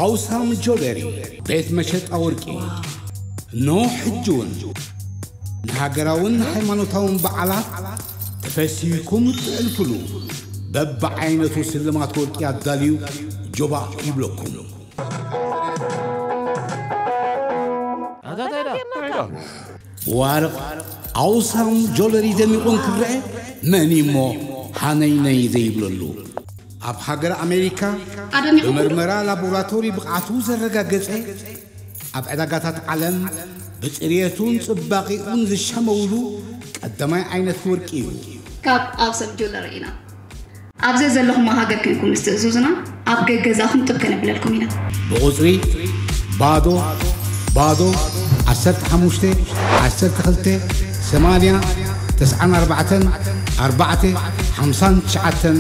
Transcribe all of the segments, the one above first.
ኣውሳም ጆለሪ ቤት መሸጣ ወርቂ። ኖ ሕጂ እውን ንሃገራውን ሃይማኖታውን በዓላት ተፈሲህኩም እትዕልፍሉ በብዓይነቱ ስልማት ወርቂ ኣዳልዩ ጆባ ይብለኩም። ዋርቕ ኣውሳም ጆለሪ ደሚቑ እንትረአ መን እሞ ሃነይነይ ዘይብለሉ? ኣብ ሃገር ኣሜሪካ ኣደኒኹም ዶ? ብመርመራ ላቦራቶሪ ብቕዓቱ ዘረጋገጸ፣ ኣብ ዕዳጋታት ዓለም ብጽርየቱን ጽባቒኡን ዝሸመውሉ ቀዳማይ ዓይነት ወርቂ እዩ። ካብ ኣውሳም ጆለሪ ኢና። ኣብ ዘዘለኹሞ ሃገር ኮይንኩም ምስ ትእዝዙና ኣብ ገገዛኹም ጥብ ከነብለልኩም ኢና። ብቑጽሪ ባዶ ባዶ ዓሰርተ ሓሙሽተ ዓሰርተ ክልተ ሰማንያ ተስዓን ኣርባዕተን ኣርባዕተ ሓምሳን ትሽዓተን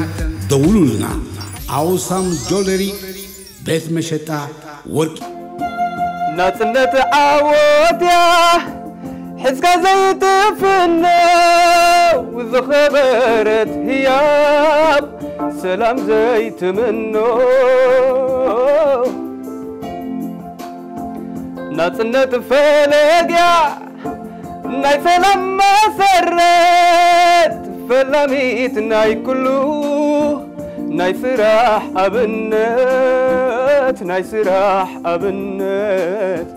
ደውሉልና። ኣውሳም ጆለሪ ቤት መሸጣ ወርቂ። ናጽነት ዓወት እያ ሒዝካ ዘይትፍነው ዝኸበረት ህያብ ሰላም ዘይትምኖ ናጽነት ፈለግ እያ ናይ ሰላም መሰረት ፈላሚት ናይ ኩሉ ናይ ስራሕ ኣብነት ናይ ስራሕ ኣብነት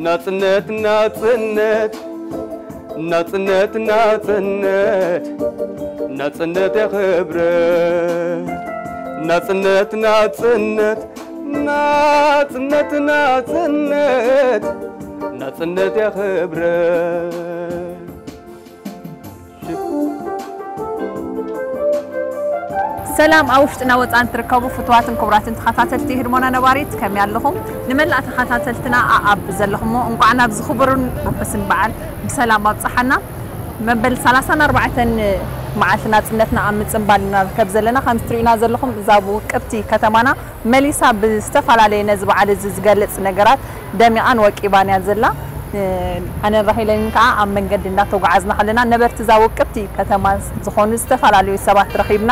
ናጽነት ናጽነት ናጽነት ናጽነት ናጽነት የኽብረት ናጽነት ናጽነት ናጽነት ናጽነት ናጽነት የኽብረት። ሰላም ኣብ ውሽጥና ወፃን ትርከቡ ፍትዋትን ክቡራትን ተኸታተልቲ ህድሞና ነባሪት ከመይ ኣለኹም? ንመላእ ተኸታተልትና ኣኣብ ዘለኹሞ እንቋዕ ናብዚ ክቡርን ርሑስን በዓል ብሰላም ኣብፀሓና። መበል ሰላሳን ኣርባዕተን መዓልቲ ናፅነትና ኣብ ምፅንባል ኢና ንርከብ ዘለና። ከምዚ ትሪኡና ዘለኹም እዛ ውቅብቲ ከተማና መሊሳ ብዝተፈላለየ ነዚ በዓል እዚ ዝገልፅ ነገራት ደሚቓን ወቂባን እያ ዘላ። ኣነን ራሄልን ከዓ ኣብ መንገዲ እንዳተጓዓዝና ከለና ነበርቲ እዛ ውቅብቲ ከተማ ዝኾኑ ዝተፈላለዩ ሰባት ረኺብና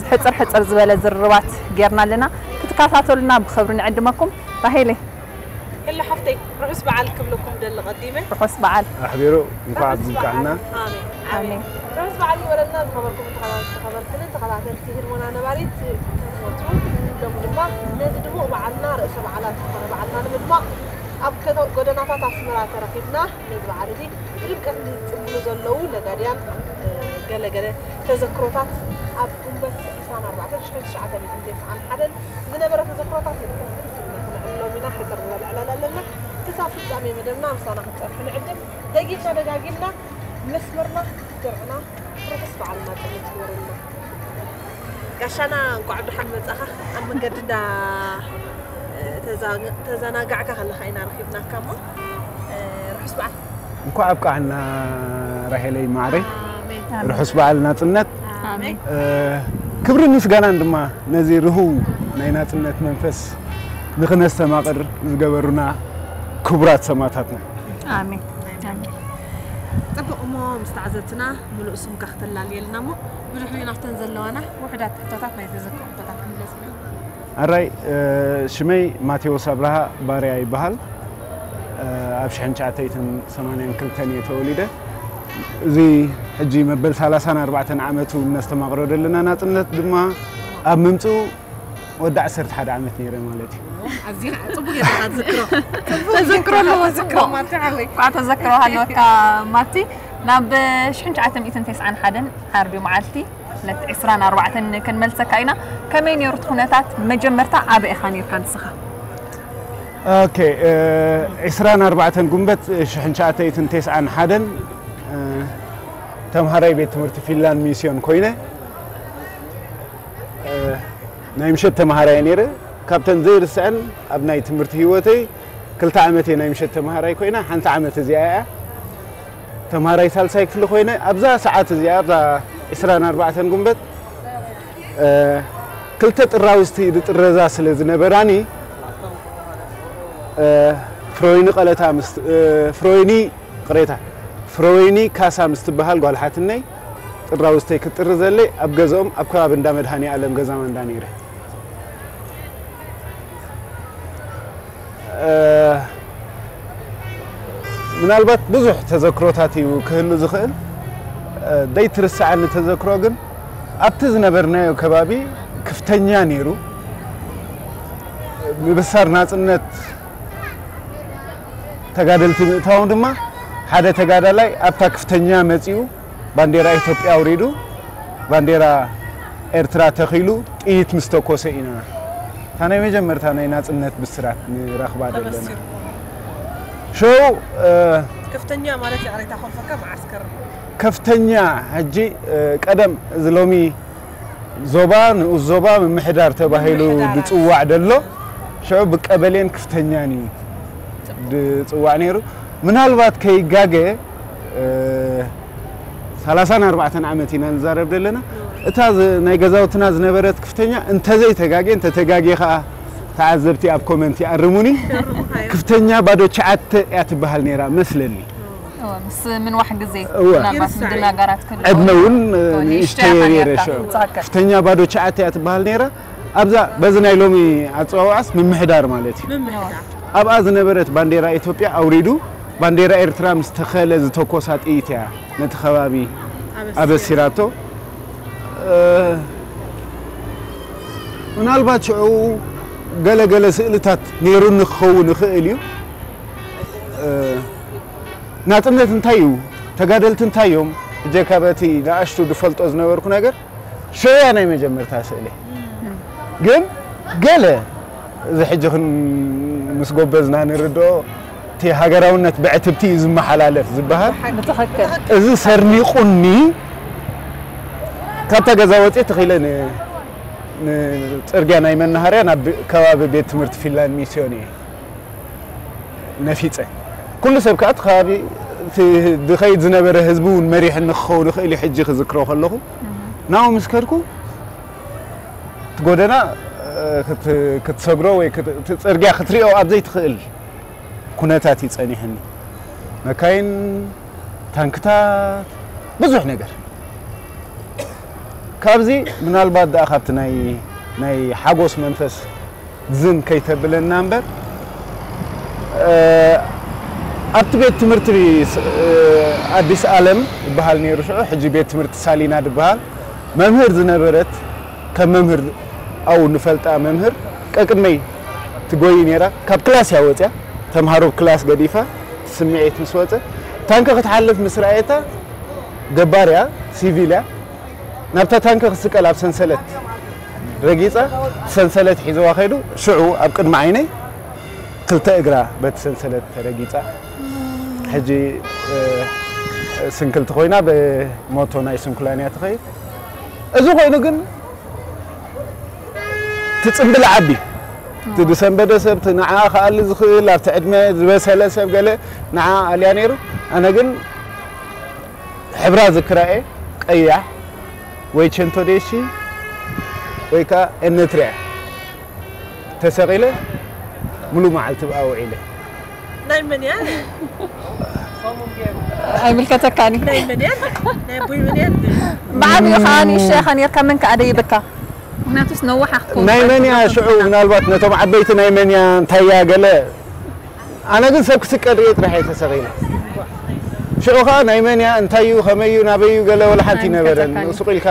ሕፅር ሕፅር ዝበለ ዝርርባት ጌርና ኣለና። ክትከታተሉና ብኽብሪ ንዕድመኩም። ራሄለይ። ሄሎ ሓፍተይ ርሑስ በዓል ክብለኩም ደሊ ቀዲመ። ርሑስ በዓል። ኣሕቢሩ እንኳዕ ኣብዝብቃዕና። ኣሜን ኣሜን። ርሑስ በዓል ይበለልና ዝኸበርኩም ተኸታተልትን ተኸታተልቲ ህድሞና ነባሪት ወትሩ ሎሚ ድማ ነዚ ድሙቕ በዓልና ርእሰ በዓላት ዝኾነ በዓልና ንምድማቕ ኣብ ጎደናታት ኣስመራ ተረኺብና ነዚ በዓል እዚ ብድምቀት ዝጽንብሉ ዘለዉ ነጋድያን ገለ ገለ ተዘክሮታት ኣብ ጉንበት ዕስራን ኣርባዕተን ሽሕን ትሽዓተ ሚእትን ተስዓን ሓደን ዝነበረ ተዘክሮታት የድሕን ስምዒትና ክነዕልሎም ኢና። ሕጽር ዝበለ ዕላል ኣለና። ክሳብ ፍጻሜ መደብና ምሳና ክትጸንሑ ንዕድም። ደጊምና ደጋጊምና መስመርና ድርዕና ርሑስ በዓል ናጽነት ይግበረልና። ጋሻና እንቋዕ ብደሓን መጻኻ። ኣብ መንገዲ እንዳ ተዛናጋዕካ ከለኻ ኢና ረኺብናካ እሞ ርሑስ በዓል። እንኳዕ ኣብቃዓና ራሄለይ ማዕረይ። ርሑስ በዓል ናጽነት። ክብርን ምስጋናን ድማ ነዚ ርህው ናይ ናጽነት መንፈስ ንኽነስተማቕር ዝገበሩና ክቡራት ሰማእታትና። ኣሜን። ኣሜን። ጽቡቕ እሞ ምስ ተዓዘብትና ምሉእ ስምካ ክተላልየልና እሞ ብድሕሪኡ ናብተን ዘለዋና ውሑዳት ሕቶታት ናይ ተዘክሮ ሕቶታት ክንመለስ ኢና። ኣራይ ሽመይ ማቴዎስ ኣብርሃ ባርያ ይበሃል። ኣብ ሽሕን ትሽዓተይትን ሰማንያን ክልተን እየ ተወሊደ። እዚ ሕጂ መበል ሰላሳን ኣርባዕተን ዓመቱ እነስተማቕሮ ዘለና ናጽነት ድማ ኣብ ምምፅኡ ወዲ ዓሰርተ ሓደ ዓመት ነይረ ማለት እዩ። ኣዝዩ ጽቡቅ ጌርካ ትዝክሮ። ተዘክሮ ኣለዎ ጽቡቅ። እኳ ተዘክሮ ሃለወካ ማቲ ናብ ሽሕን ትሽዓተ ሚእትን ተስዓን ሓደን ዓርቢ መዓልቲ ነቲ ዕስራን ኣርባዕተን ክንመልሰካ ኢና። ከመይ ነይሩ እቲ ኩነታት? መጀመርታ ኣበይ ኢኻ ነይርካ ንስኻ? ኦኬ፣ ዕስራን ኣርባዕተን ጉንበት ሽሕን ትሽዓተይትን ተስዓን ሓደን ተምሃራይ ቤት ትምህርቲ ፊንላንድ ሚስዮን ኮይነ ናይ ምሸት ተምሃራይ ነይረ። ካብተን ዘይርስዐን ኣብ ናይ ትምህርቲ ህይወተይ ክልተ ዓመት እየ ናይ ምሸት ተምሃራይ ኮይና፣ ሓንቲ ዓመት እዚኣ እያ። ተምሃራይ ሳልሳይ ክፍሊ ኮይነ ኣብዛ ሰዓት እዚኣ ኣብዛ ዕስራን ኣርባዕተን ጉንበት ክልተ ጥራውዝቲ ዝጥረዛ ስለ ዝነበራኒ ፍሮይኒ ቀለታ ምስ ፍሮይኒ ቅሬታ ፍሮይኒ ካሳ ምስ ትበሃል ጓል ሓትነይ ጥራውዝተይ ክትጥርዘለይ ኣብ ገዝኦም ኣብ ከባቢ እንዳ መድሃኔ ኣለም ገዛ ማንዳ ነይረ። ምናልባት ብዙሕ ተዘክሮታት እዩ ክህሉ ዝኽእል። ዘይትርስዓኒ ተዘክሮ ግን ኣብቲ ዝነበርናዮ ከባቢ ክፍተኛ ነይሩ። ምብሳር ናጽነት ተጋደልቲ ምእታዎም ድማ ሓደ ተጋዳላይ ኣብታ ክፍተኛ መጺኡ ባንዴራ ኢትዮጵያ ኣውሪዱ ባንዴራ ኤርትራ ተኺሉ ጥይት ምስ ተኮሰ ኢና እታ ናይ መጀመርታ ናይ ናጽነት ብስራት ንረኽባ ዘለና። ተበሲሩ። ሸው እ፣ ከፍተኛ ማለት ይቕሬታ ኮልፈካ መዓስከር። ከፍተኛ ሕጂ እ፣ ቀደም እዚ ሎሚ ዞባ ንኡስ ዞባ ምምሕዳር ተባሂሉ ምምሕዳር። ዝጽዋዕ ደሎ ሽዑ ብቀበሌን ክፍተኛን እዩ ዝጽዋዕ ነይሩ። ምናልባት ከይጋገ እ፣ ሰላሳን ኣርባዕተን ዓመት ኢና ንዛረብ ዘለና። እታ ዝ- ናይ ገዛውትና ዝነበረት ክፍተኛ እንተዘይተጋጌ እንተተጋጌ ከዓ ተዓዘብቲ ኣብ ኮመንት ይኣርሙኒ። ክፍተኛ ባዶ ሸዓተ እያ ትበሃል ነይራ መስለኒ። እወ፣ ምስ ምንዋሕ ግዜ እወ። ምናልባት ምድናጋራት ክህሉ ዕድመ እውን ይኸውን። ንእሽተይ ይሽተያኸን ነይረ እያ። ሽዑ። ትኽክል። ክፍተኛ ባዶ ሸዓተ እያ ትበሃል ነይራ። ኣብዛ በዚ ናይ ሎሚ ኣፀዋውዓስ ምምሕዳር ማለት እዩ። ኣብኣ ዝነበረት ባንዴራ ኢትዮጵያ ኣውሪዱ ባንዴራ ኤርትራ ምስ ተኸለ ዝተኮሳ ጥይት እያ ነቲ ከባቢ ኣበሲራቶ። እ፣ ምናልባት ሽዑ ገለ ገለ ስእልታት ነይሩኒ ክኸውን ይኽእል እዩ። እ፣ ናጽነት እንታይ እዩ? ተጋደልቲ እንታይ እዮም? እጀካ በቲ ንኣሽቱ ዝፈልጦ ዝነበርኩ ነገር ሽዑ እያ ናይ መጀመርታ ስእሊ። ግን ገለ እዚ ሕጂ ክን ምስ ጎበዝና ንርድኦ እቲ ሃገራውነት ብዕትብቲ እዩ ዝመሓላለፍ ዝበሃል። ብትኽክል። እዚ ሰርኒቑኒ ካብታ ገዛ ወፅየ ተኺለ ን- ንፅርግያ ናይ መናሃርያ ናብ ከባቢ ቤት ትምህርቲ ፊንላንድ ሚስዮን እየ ነፊፀ። ኩሉ ሰብ ከዓ እቲ ከባቢ እቲ ዝኸይድ ዝነበረ ህዝቢ እውን መሪሕኒ ክኸውን ይኽእል እዩ። ሕጂ ክዝክሮ ከለኹ ናብኡ ምስ ከድኩ እቲ ጎደና እ፣ ክት- ክትሰግሮ ወይ ክት- እቲ ፅርግያ ክትሪኦ ኣብ ዘይትኽእል ኩነታት እዩ ፀኒሕኒ። መካይን፣ ታንክታት፣ ብዙሕ ነገር። ካብዚ ምናልባት ደኣ ካብቲ ናይ ናይ ሓጎስ መንፈስ ዝን ከይተብለና እምበር እ፣ ኣብቲ ቤት ትምህርቲ እ፣ ኣዲስ ኣለም ዝበሃል ነይሩ ሽዑ ሕጂ ቤት ትምህርቲ ሳሊና ዝበሃል መምህር ዝነበረት ከም መምህር ኣብኡ ንፈልጣ መምህር ቀቅድመይ ትጎይ ነይራ። ካብ ክላስ እያ ወፅያ ተምሃሮ ክላስ ገዲፋ ስምዒት ምስ ወፀ ታንኪ ክትሓልፍ ምስ ረኣየታ ገባር እያ ሲቪል እያ ናብታ ታንኪ ክስቀል ኣብ ሰንሰለት ረጊፃ ሰንሰለት ሒዝዋ ከይዱ ሽዑ ኣብ ቅድሚ ዓይነይ ክልተ እግራ በቲ ሰንሰለት ተረጊፃ ሕጂ እ፣ ስንክልቲ ኮይና ብሞቶ ናይ ስንኩላን እያ ትኸይድ። እዚ ኮይኑ ግን ትፅምብል ዓቢ እቲ ዝሰንበደ ሰብ እቲ ንዓ ክኣሊ ዝኽእል ኣብቲ ዕድመ ዝበሰለ ሰብ ገለ ንዓ ኣልያ ነይሩ። ኣነ ግን ሕብራ ዝክራኤ ቀያሕ ወይ ቸንቶዴሺ ወይ ከዓ ኤነትሪያ ተሰቒለ ሙሉ መዓልቲ ብኣ ውዒለ። ናይ መን እያ? ኣይምልከተካን እዩ። ናይ መን እያ? ናይ ኣቦይ መን እያ? ብዓብዩ ከዓ ንእሽቶ ኢኻ ነርካ መን ከዓ ደይበካ? ምክንያቱስ ነዋሓ ክትከውን ናይ መን እያ ትኽእል ሽዑ ትኾና። ምናልባት ነቶም ዓበይቲ ናይ መን እያ እንታይ እያ ገለ ኣነ ግን ሰብ ክስቀል ርየ ጥራሕ እየ ተሰቒለ ሽዑ ከዓ ናይ መን እያ እንታይ እዩ ከመይ እዩ ናበይ እዩ ገለ ወላ ሓንቲ ኣይነበረን ምልከተካን እዩ። ሱቕ ኢልካ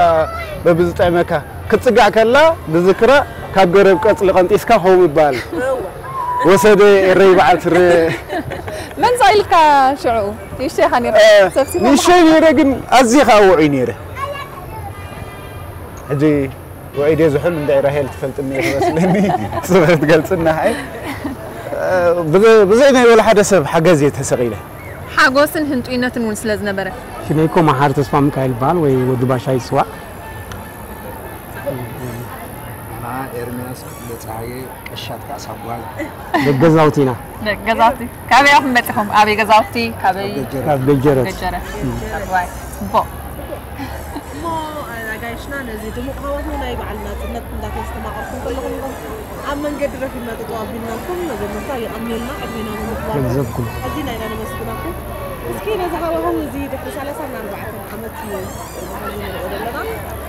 በብዝጠዕመካ ክትፅጋዕ ከላ ዝዝክራ ካብ ገረብ ቀፅሊ ቀንጢስካ ከምኡ ይበሃል ወሰደ ኤረይ በዓል ስረ መን ሰቒልካ ሽዑ? ንእሽቶ ኢኻ ነርካ እ፣ ሰብሲቦም ንእሽተይ ነይረ ግን ኣዝየ ከዓ ውዑይ ነይረ ሕጂ ውዒድ እየ ዝሑል እንድዒ ራሄል ትፈልጥኒ እየ ትመስለኒ ስበ ትገልፅና ሓይ ብዘይ ናይ ወላ ሓደ ሰብ ሓገዝ እየ ተሰቒለ ሓጎስን ህንጡይነትን እውን ስለ ዝነበረ ሽመይኮ መሓር ተስፋ ሚካኤል ይበሃል ወይ ወዲ ባሻ ይስዋዕ ኣና ኤርምያስ ክፍለ ፀሃየ ቀሻት ካእሳ ጓል ደቂ ገዛውቲ ኢና ገዛውቲ ካበይ ኢኹም መፂኹም ኣበይ ገዛውቲ ካበይ ካብ ገጀረት ገጀረ ኣባይ ፅቡቕ እሞ ኣጋይሽና ነዚ ድሙቕ ሃዋሁ ናይ በዓል ናፅነት እንዳተስተማቐርኩም ከለኹም ኢኹም ኣብ መንገዲ ረኺብና ጠጠው ኣቢልናልኩም መጀመርታ የቐንየልና ዕድሜና ብምኽባር ገንዘብኩም ኣዚና ኢና ነመስግናኩም እስኪ ነዚ ሃዋሁ እዚ ድሕሪ ሰላሳን ኣርባዕተን ዓመት እዩ ንሪኦ ዘለና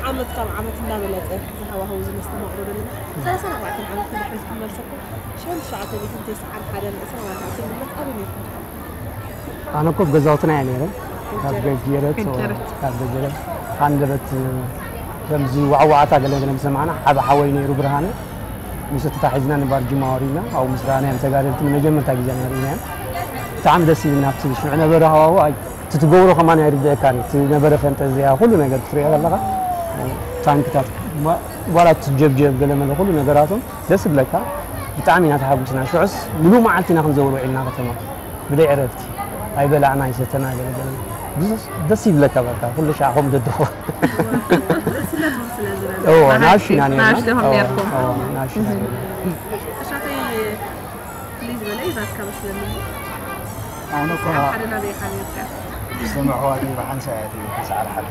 ዓመት ካብ ዓመት እንዳበለጸ ዝሃዋህው ዝመስተማቕሮ ደለና ሰላሳን ኣርባዕተን ዓመት ንድሕሪት ክንመልሰኩም ሽሕን ትሽዓተ ሚእትን ተስዓን ሓደን ዕስራን ኣርባዕተን ግንቦት ኣበይ ነርኩም? ኣነ እኮ ኣብ ገዛውትና እየ ነይረ። ካብ ገጀረት ገጀረት። ካብ ገጀረት ሃንደበት ከምዚ ዋዕዋዕታ ገለ ገለ ምስ ሰማዕና ዓብ ሓወይ ነይሩ ብርሃነ፣ ምስ ተታሒዝና ንባርጅማ ወሪድና ኣብኡ ምስ ረኣናዮም ተጋደልቲ ንመጀመርታ ግዜ ኢና ርኢናዮም። ብጣዕሚ ደስ ይብል ናብቲ ሽዑ ነበረ ሃዋሁ ኣይ እቲ ትገብሮ ከማን ኣይርድአካን እቲ ነበረ ፈንጠዝያ ኩሉ ነገር ክትሪኦ ከለኻ ታንክታት ዋላ እቲ ጀብጀብ ገለመለ ኩሉ ነገራቶም ደስ ይብለካ። ብጣዕሚ ኢና ተሓጒስና ሽዑስ ምሉእ መዓልቲ ኢና ክንዘውር ውዒልና ከተማ ብደይ ዕረፍቲ ኣይበላዕና ኣይሰተና ገለገለ ደስ ይብለካ በቃ ኩሉ ሻዕ ከም ደድኾ እዎ ናሽ ኢና ነርና ናሽ ደኹም ነርኩም ናሽ ኢና ነርና እሻተይ ፕሊዝ በለይ ናትካ መስለኒ ኣነ እኮ ሓደ ናበይ ካሜርካ ዝሰምዕዋ ግን ብሓንሳ እያ ትብል ተሰዓል ሓቂ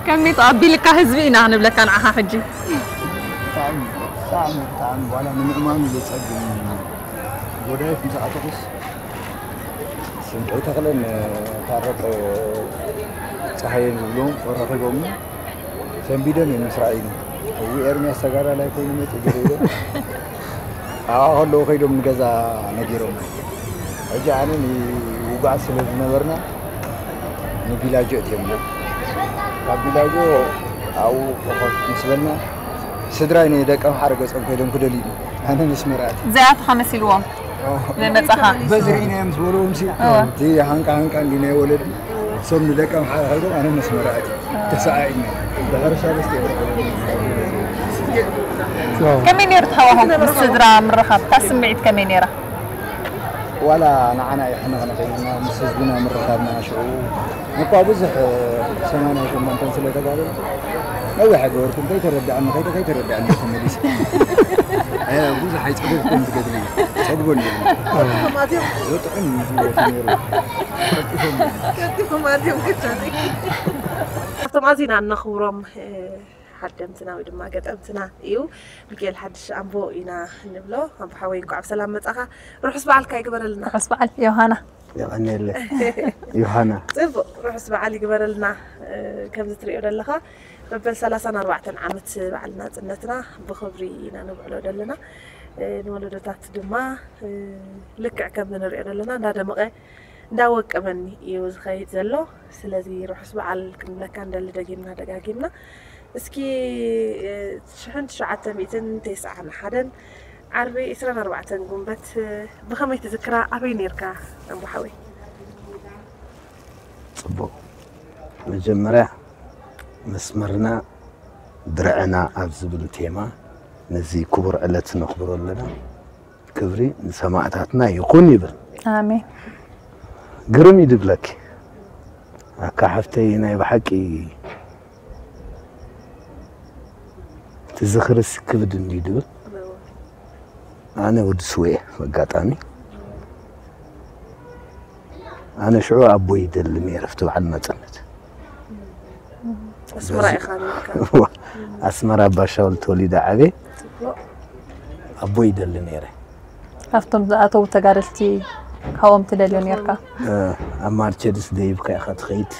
ከመይ ተቐቢልካ ህዝቢ ኢና ክንብለካ ንዓኻ ሕጂ ብጣዕሚ ብጣዕሚ ብጣዕሚ ዋላ ንምእማኑ ዘፀግም ጎዳይፍ ምስ ኣተኹስ ስንቀይ ተኽለን ታረቀ ፀሃየን ዝብሎም ረኺቦም ሰንቢደን እዮም ምስ ረኣዩኒ። እዊ ኤርምያስ ተጋዳላይ ኮይኑ መፂኡ ገለ ኢሎም ኣብኣ ከለዉ ከይዶም ንገዛ ነጊሮም። ሕጂ ኣነ ንውጉዓት ስለ ዝነበርና ንቢላጆ እትዮምና። ካብ ቢላጆ ኣብኡ ኮኾብ ምስ በልና ስድራይ ንደቂ ኣምሓረ ገፆም ከይዶም ክደልዩኒ ኣነ ምስ መርኣቲ። እዚኣትኻ መሲልዎም መመፃኻ በዚ ርኢናዮም ዝበልዎም ሲ እቲ ሃንቃ ሃንቃ እንዲ ናይ ወለዲ እሶም ንደቀም ሓደ ከይዶም ኣነ መስመራ እቲ ተሰኣኢና ድሕሪ ሰለስተ ከመይ ነይሩ ተሃዋህው ምስ ስድራ ምርኻብ እታ ስምዒት ከመይ ነይራ ዋላ ንዓና ይሕነቕነቕ ኢልና ምስ ህዝብና ምርኻብና ሽዑ እኳ ብዙሕ ሰማንያ ሸሞንተን ስለ ተጋደልኩ ነዊሕ ኣይገበርኩን ከይተረድኣኒ ከይተ ከይተረድኣኒ ተመሊሰ ብዙሕ ኣይፀገብኩን ዝገድሊ ፀግቦ ወጥዕን ዝወት ነሩ ቀልጢፎም ኣትዮም ገቻ ካብቶም ኣዚና እነኽብሮም ሓደምትና ወይ ድማ ገጠምትና እዩ ሚካኤል ሓድሽ ኣምቦ ኢና ንብሎ ኣምቦ ሓወይ እንኳዕ ብሰላም መፃኻ ርሑስ በዓልካ ይግበረልና ርሑስ በዓል ዮሃና የቐንየለይ ዮሃና። ጽቡቕ ርሑስ በዓል ይግበረልና። ከምዚ ትሪኦ ዘለኻ መበል ሰላሳን ኣርባዕተን ዓመት በዓል ናጽነትና ብኽብሪ ኢና ነብዕሎ ዘለና። ንወለዶታት ድማ ልክዕ ከምዚ ንሪኦ ዘለና እንዳደመቐ እንዳወቀበኒ እዩ ዝኸይድ ዘሎ። ስለዚ ርሑስ በዓል ክንብለካ ንደሊ ደጊምና ደጋጊምና። እስኪ ሽሕን ትሽዓተ ሚእትን ተስዓን ሓደን ዓርቢ ዕስራን ኣርባዕተን ጉንበት ብኸመይ ትዝክራ ኣበይ ነርካ ኣንቦ ሓወይ? ጽቡቕ መጀመርያ መስመርና ድርዕና ኣብ ዝብል ቴማ ነዚ ክቡር ዕለት ነኽብሮ ኣለና። ክብሪ ንሰማእታትና ይኹን ይብል። ኣሜን። ግርም እዩ ድብለኪ ኣካ ሓፍተይ ናይ ብሓቂ እቲ ዝኽርስ ክብድ እንዲ ድብል ኣነ ወዲ ስወ እየ ኣጋጣሚ ኣነ ሽዑ ኣቦይ ይደሊ ነይረ ኣብቲ በዓል ናፅነት ኣስመራ ኢኻ ነርካ ኣስመራ ኣባሻውል ተወሊደ ዓበ ኣቦይ ይደሊ ነይረ ካብቶም ዝኣተዉ ተጋደልቲ ካብኦም ትደልዮ ነርካ ኣብ ማርቸድስ ደይብካ ኢኻ ትኸይድ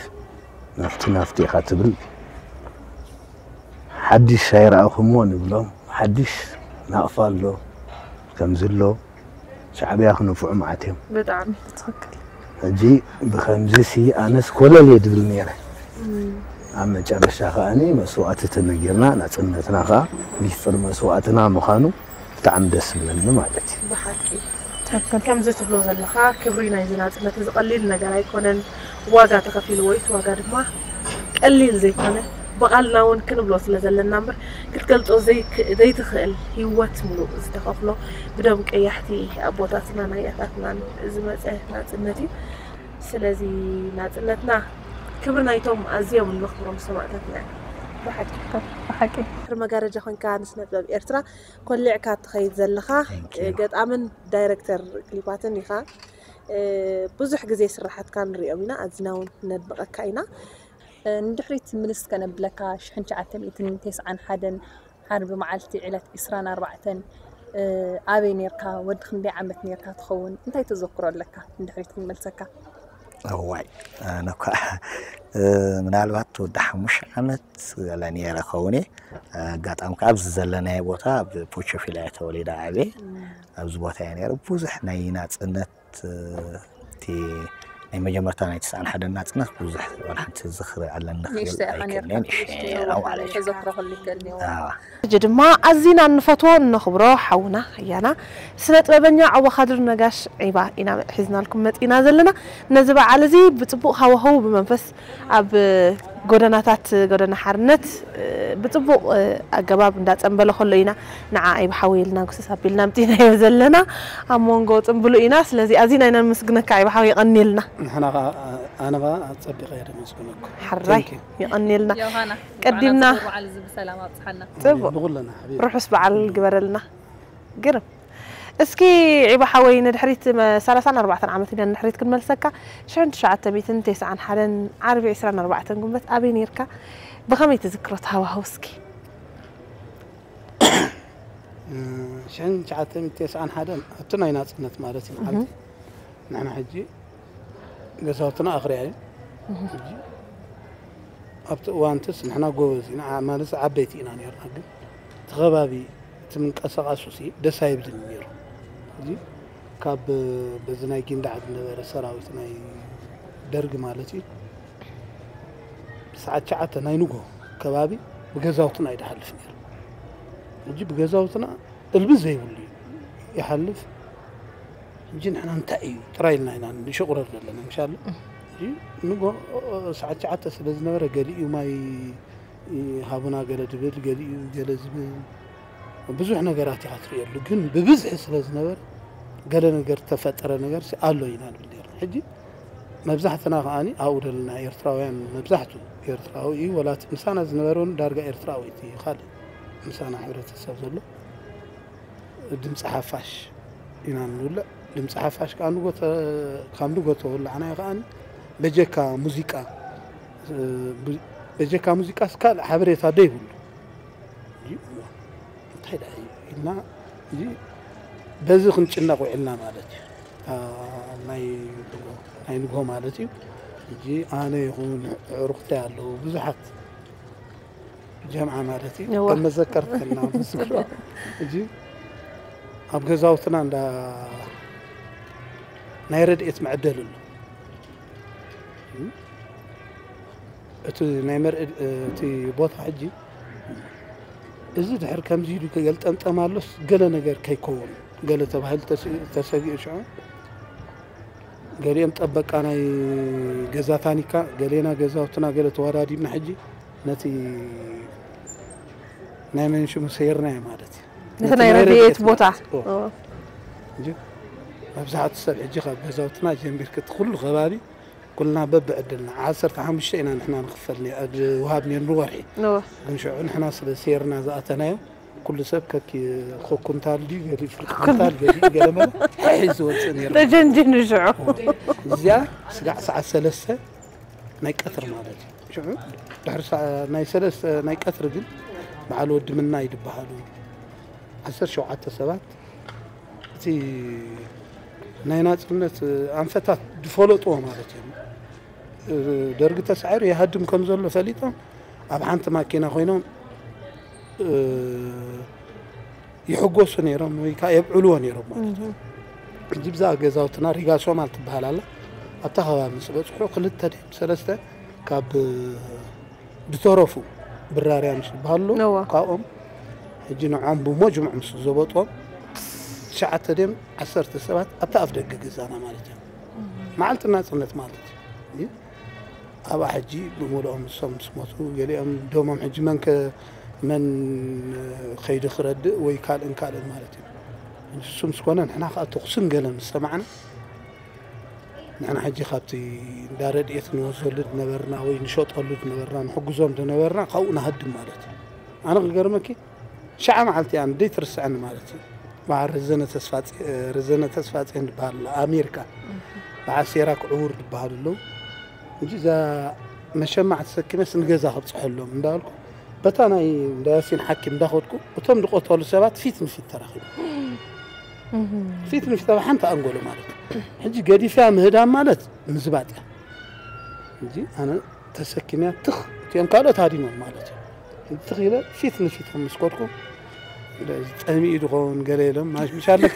ናፍቲ ናፍቲ ኢኻ ትብል ሓድሽ ኣይረኣኹሞ ንብሎም ሓድሽ ናቕፋ ኣሎ ከምዚ ኣሎ ሻዕብያ ክነፍዑ መዓት እዮም ብጣዕሚ ትኽክል ሕጂ ብከምዚ ሲ ኣነስ ኮለል እየ ድብል ነይረ ኣብ መጨረሻ ከዓኒ መስዋእቲ ተነጊርና ናፅነትና ከዓ ሚስጥር መስዋእትና ምዃኑ ብጣዕሚ ደስ ዝብለኒ ማለት እዩ። ብሓቂ ከምዚ ትብሎ ዘለኻ ክብሪ ናይዚ ናፅነት እዚ ቀሊል ነገር ኣይኮነን። ዋጋ ተኸፊልዎ እዩ። እቲ ዋጋ ድማ ቀሊል ዘይኮነ ብቓልና እውን ክንብሎ ስለ ዘለና እምበር ክትገልፆ ዘይትኽእል ህይወት ምሉእ ዝተኸፍሎ ብደም ቀያሕቲ ኣቦታትናን ኣያታትናን ዝመፀ ናፅነት እዩ። ስለዚ ናፅነትና ክብሪ ናይቶም ኣዝዮም እንመኽብሮም ሰማእታትና እዩ። ብሓቂ ብሓቂ ድሕሪ መጋረጃ ኮንካ ንስነ ጥበብ ኤርትራ ኮሊዕካ ትኸይድ ዘለኻ ገጣምን ዳይረክተር ክሊፓትን ኢኻ። ብዙሕ ግዜ ስራሓትካ ንሪኦም ኢና፣ ኣዚና እውን ነድንቐካ ኢና። ንድሕሪት ምልስ ከነብለካ ሽሕን ትሽዓተ ሚእትን ተስዓን ሓደን ዓርቢ መዓልቲ ዕለት ዕስራን ኣርባዕተን ኣበይ ኔርካ? ወዲ ክንደይ ዓመት ኔርካ ትኸውን? እንታይ ተዘክሮ ኣለካ ንድሕሪት ክንመልሰካ? እዋይ ኣነ እኳ ምናልባት ወዲ ሓሙሽተ ዓመት ገለ ነይረ ከውን እየ። ኣጋጣሚ ከዓ ኣብዚ ዘለናዮ ቦታ ኣብ ፖቸፊላ እየ ተወሊደ ዓብየ። ኣብዚ ቦታ እየ ነይረ። ብዙሕ ናይ ናፅነት እቲ ናይ መጀመርታ ናይ ትስዓን ሓደን ናፅነት ብዙሕ ዋላ ሓንቲ ዝኽሪ ኣለኒ ክብል ኣይክእልን። ንእሽተይ ማለት እዩ። ሕጂ ድማ ኣዚና እንፈትዎ እነኽብሮ ሓውና ህያና ስነ ጥበበኛ ዐወኻድር ነጋሽ ዒባ ኢና ሒዝናልኩም መፂና ዘለና። ነዚ በዓል እዚ ብፅቡቕ ሃዋህው ብመንፈስ ኣብ ጎደናታት ጎደና ሓርነት ብፅቡቕ ኣገባብ እንዳፀንበለ ከሎ ኢና ንዓ ዒባ ሓወይ ኢልና ጉስስ ኣቢልና ኣምፂናዮ ዘለና ኣብ መንጎ ፅምብሉ ኢና። ስለዚ ኣዚና ኢና ነመስግነካ ዒባ ሓወይ፣ የቐንየልና። ንሕና ከዓ ኣነ ከዓ ኣፀቢቐ እየ ደመስግነኩም። ሕራይ፣ የቐንየልና። ቀዲምና በዓል እዚ ብሰላም ኣብፅሓና። ፅቡቕ ንኩልና ሓቢር ርሑስ በዓል ግበረልና። ግርም። እስኪ ዒባ ሓወይ ንድሕሪት መ- ሰላሳን ኣርባዕተን ዓመት ኢና ንድሕሪት ክንመልሰካ። ሽሕን ትሽዓተ ሚእትን ተስዓን ሓደን ዓርቢ ዕስራን ኣርባዕተን ጉንበት ኣበይ ነይርካ? ብኸመይ ትዝክሮ ተሃዋህው እስኪ? ሽሕን ትሽዓተ ሚእትን ተስዓን ሓደን ኣብቲ ናይ ናፅነት ማለት እዩ መዓልቲ ንሕና ሕጂ ገዛውትና ኣኽርያ እዩ። ሕጂ ኣብቲ እዋንትስ ንሕና ጎበዝ ኢና ማለት ዓበይቲ ኢና ነርና፣ ግን እቲ ከባቢ እቲ ምንቀሳቐሱ ሲ ደስ ኣይብልን ነይሩ። ሕጂ ካብ በዚ ናይ ጊንዳዕ ዝነበረ ሰራዊት ናይ ደርጊ ማለት እዩ ሰዓት ትሽዓተ ናይ ንጎ ከባቢ ብገዛውትና እዩ ድሓልፍ ነይሩ። ሕጂ ብገዛውትና እልቢ ዘይብሉ እዩ ይሓልፍ። ሕጂ ንሕና እንታይ እዩ ጥራይ ኢልና ኢና ንሸቑረር ዘለና ምሻሉ። ሕጂ ንጎ ሰዓት ትሽዓተ ስለ ዝነበረ ገሊኡ ማይ ሃቡና ገለ ድብል ገሊኡ ገለ ዝብል ብዙሕ ነገራት ኢኻ ትርእየሉ። ግን ብብዝሒ ስለ ዝነበረ ገለ ነገር ተፈጠረ ነገር ኣሎ ኢና ንብል ነርና። ሕጂ መብዛሕትና ከዓኒ ኣብኡ ዘለና ኤርትራውያን መብዛሕቱ ኤርትራዊ እዩ። ወላ እቲ ምሳና ዝነበረ እውን ዳርጋ ኤርትራዊ እቲ ካልእ ምሳና ሕብረተሰብ ዘሎ ድምፂ ሓፋሽ ኢና ንውልዕ። ድምፂ ሓፋሽ ከዓ ንጎ ተ- ካብ ንጎ ተወላዕናዮ ከዓኒ በጀካ ሙዚቃ እ፣ ብ- በጀካ ሙዚቃስ ካልእ ሓበሬታ ዶ ይብሉ እዩ? እዋ፣ እንታይ ደኣ እዩ ኢልና እዚ በዚ ክንጭነቕ ውዒልና ማለት እዩ። እታ ናይ ንግሆ- ናይ ንግሆ ማለት እዩ። ሕጂ ኣነ ይኹን ኣዕሩኽተይ ኣለዉ ብዙሓት ጀምዓ ማለት እዩ። እዋ። ከም መዘከርትና ንዝክሮ ሕጂ ኣብ ገዛውትና እንዳ ናይ ረድኤት መዕደሊ ኣሎ። እቲ ናይ መርእ እቲ ቦታ ሕጂ እዚ ድሕር ከምዚ ኢሉ ገልጠምጠም ኣሎስ ገለ ነገር ከይከውን ገለ ተባሂሉ ተሰጊኡ ሽዑ ገሊኦም ጠበቃ ናይ ገዛ ታኒካ ገሌና ገዛውትና ገለ ተወዳዲብና ሕጂ ነቲ ናይ መንሽሙ ሰይርናዮ ማለት እዩ። ነቲ ናይ ረድኤት ቦታ እንጂ መብዛሕቱ ሰብ ሕጂ ካብ ገዛውትና ጀሚርክ እቲ ኩሉ ከባቢ ኩልና በብዕድልና ዓሰርተ ሓሙሽተ ኢና ንሕና ንኽፈል ወሃብ ነርኒ ወርሒ ግን ሽዑ ንሕና ስለ ሴርና ዝኣተናዮ ኩሉ ሰብ ከኪ ኮኩንታል ድዩ ገሊ ፍርቂ ኩንታል ገሊ ገለመለ ሒዝ ዝወፅእ ነይሩ ተጀንጅኑ ሽዑ እዚኣ ስጋዕ ሰዓት ሰለስተ ናይ ቀትር ማለት እዩ ሽዑ ድሕሪ ናይ ሰለስተ ናይ ቀትር ግን በዓል ወዲ ምናይ ዝበሃሉ ዓሰርተ ሸውዓተ ሰባት እቲ ናይ ናፅነት ኣንፈታት ዝፈለጥዎ ማለት እዮም። ደርጊ ተሳዒሩ ይሃድም ከም ዘሎ ፈሊጦም ኣብ ሓንቲ ማኪና ኮይኖም ይሕጎሱ ነይሮም ወይ ከዓ የብዕልዎ ነይሮም ማለት እዩ። ሕጂ ብዛ ገዛውትና ሪጋ ሶማል ትበሃል ኣላ ኣብታ ከባቢ ምስ በፅሑ ክልተ ድዮም ሰለስተ ካብ ዝተረፉ ብራርያ ምስ ዝበሃሉ እዋ። ካብኦም ሕጂ ንዖም ብመጅሙዕ ምስ ዘበጥዎም ትሽዓተ ድዮም ዓሰርተ ሰባት ኣብቲ ኣፍ ደገ ገዛና ማለት እዩ። መዓልቲ ናፅነት ማለት እዩ። ኣብኣ ሕጂ ብምልኦም ንሶም ምስ ሞቱ ገሊኦም ደሞም ሕጂ መን ከ መን ከይዱ ክረድእ ወይ ካልእን ካልእን ማለት እዩ። ሕጂ እሱ ምስ ኮነ ንሕና ከዓ ተኹስን ገለን ምስ ሰማዕና ንሕና ሕጂ ካብቲ እንዳ ረድኤት ንወስደሉ ዝነበርና ወይ ንሸጠሉ ዝነበርና ንሕግዞም ዝነበርና ካብኡ ንሃድም ማለት እዩ። ኣነ ክገርመኪ ሽዓ መዓልቲ እያ ንደይ ትርስዐኒ ማለት እዩ። በዓል ረዘነ ተስፋ ረዘነ ተስፋ ፅዮን ዝበሃል ኣሎ ኣሜሪካ በዓል ሴራክ ዕውር ዝበሃል ኣለዉ እንጂ እዛ መሸማዕ ተሰኪመስ ንገዛ ከብፅሐሎም እንዳበልኩ በታ ናይ እንዳ ያሲን ሓኪም እንዳኸድኩ እቶም ዝቆተሉ ሰባት ፊት ንፊት ተራኺቡ ፊት ንፊት ኣብ ሓንቲ ኣንጎሎ ማለት እዩ። ሕጂ ገዲፍያ ምህዳም ማለት ምዝባጥ እያ። ሕጂ ኣነ ተሰኪመያ ትኽ እቲኦም ካልኦት ሃዲሞም ማለት እዩ። ትኽ ኢለ ፊት ንፊት ምስ ከድኩ፣ ጸሚኡ ድኸውን ገለ ኢሎም፣ ማሽ ምሽ ኣለኪ?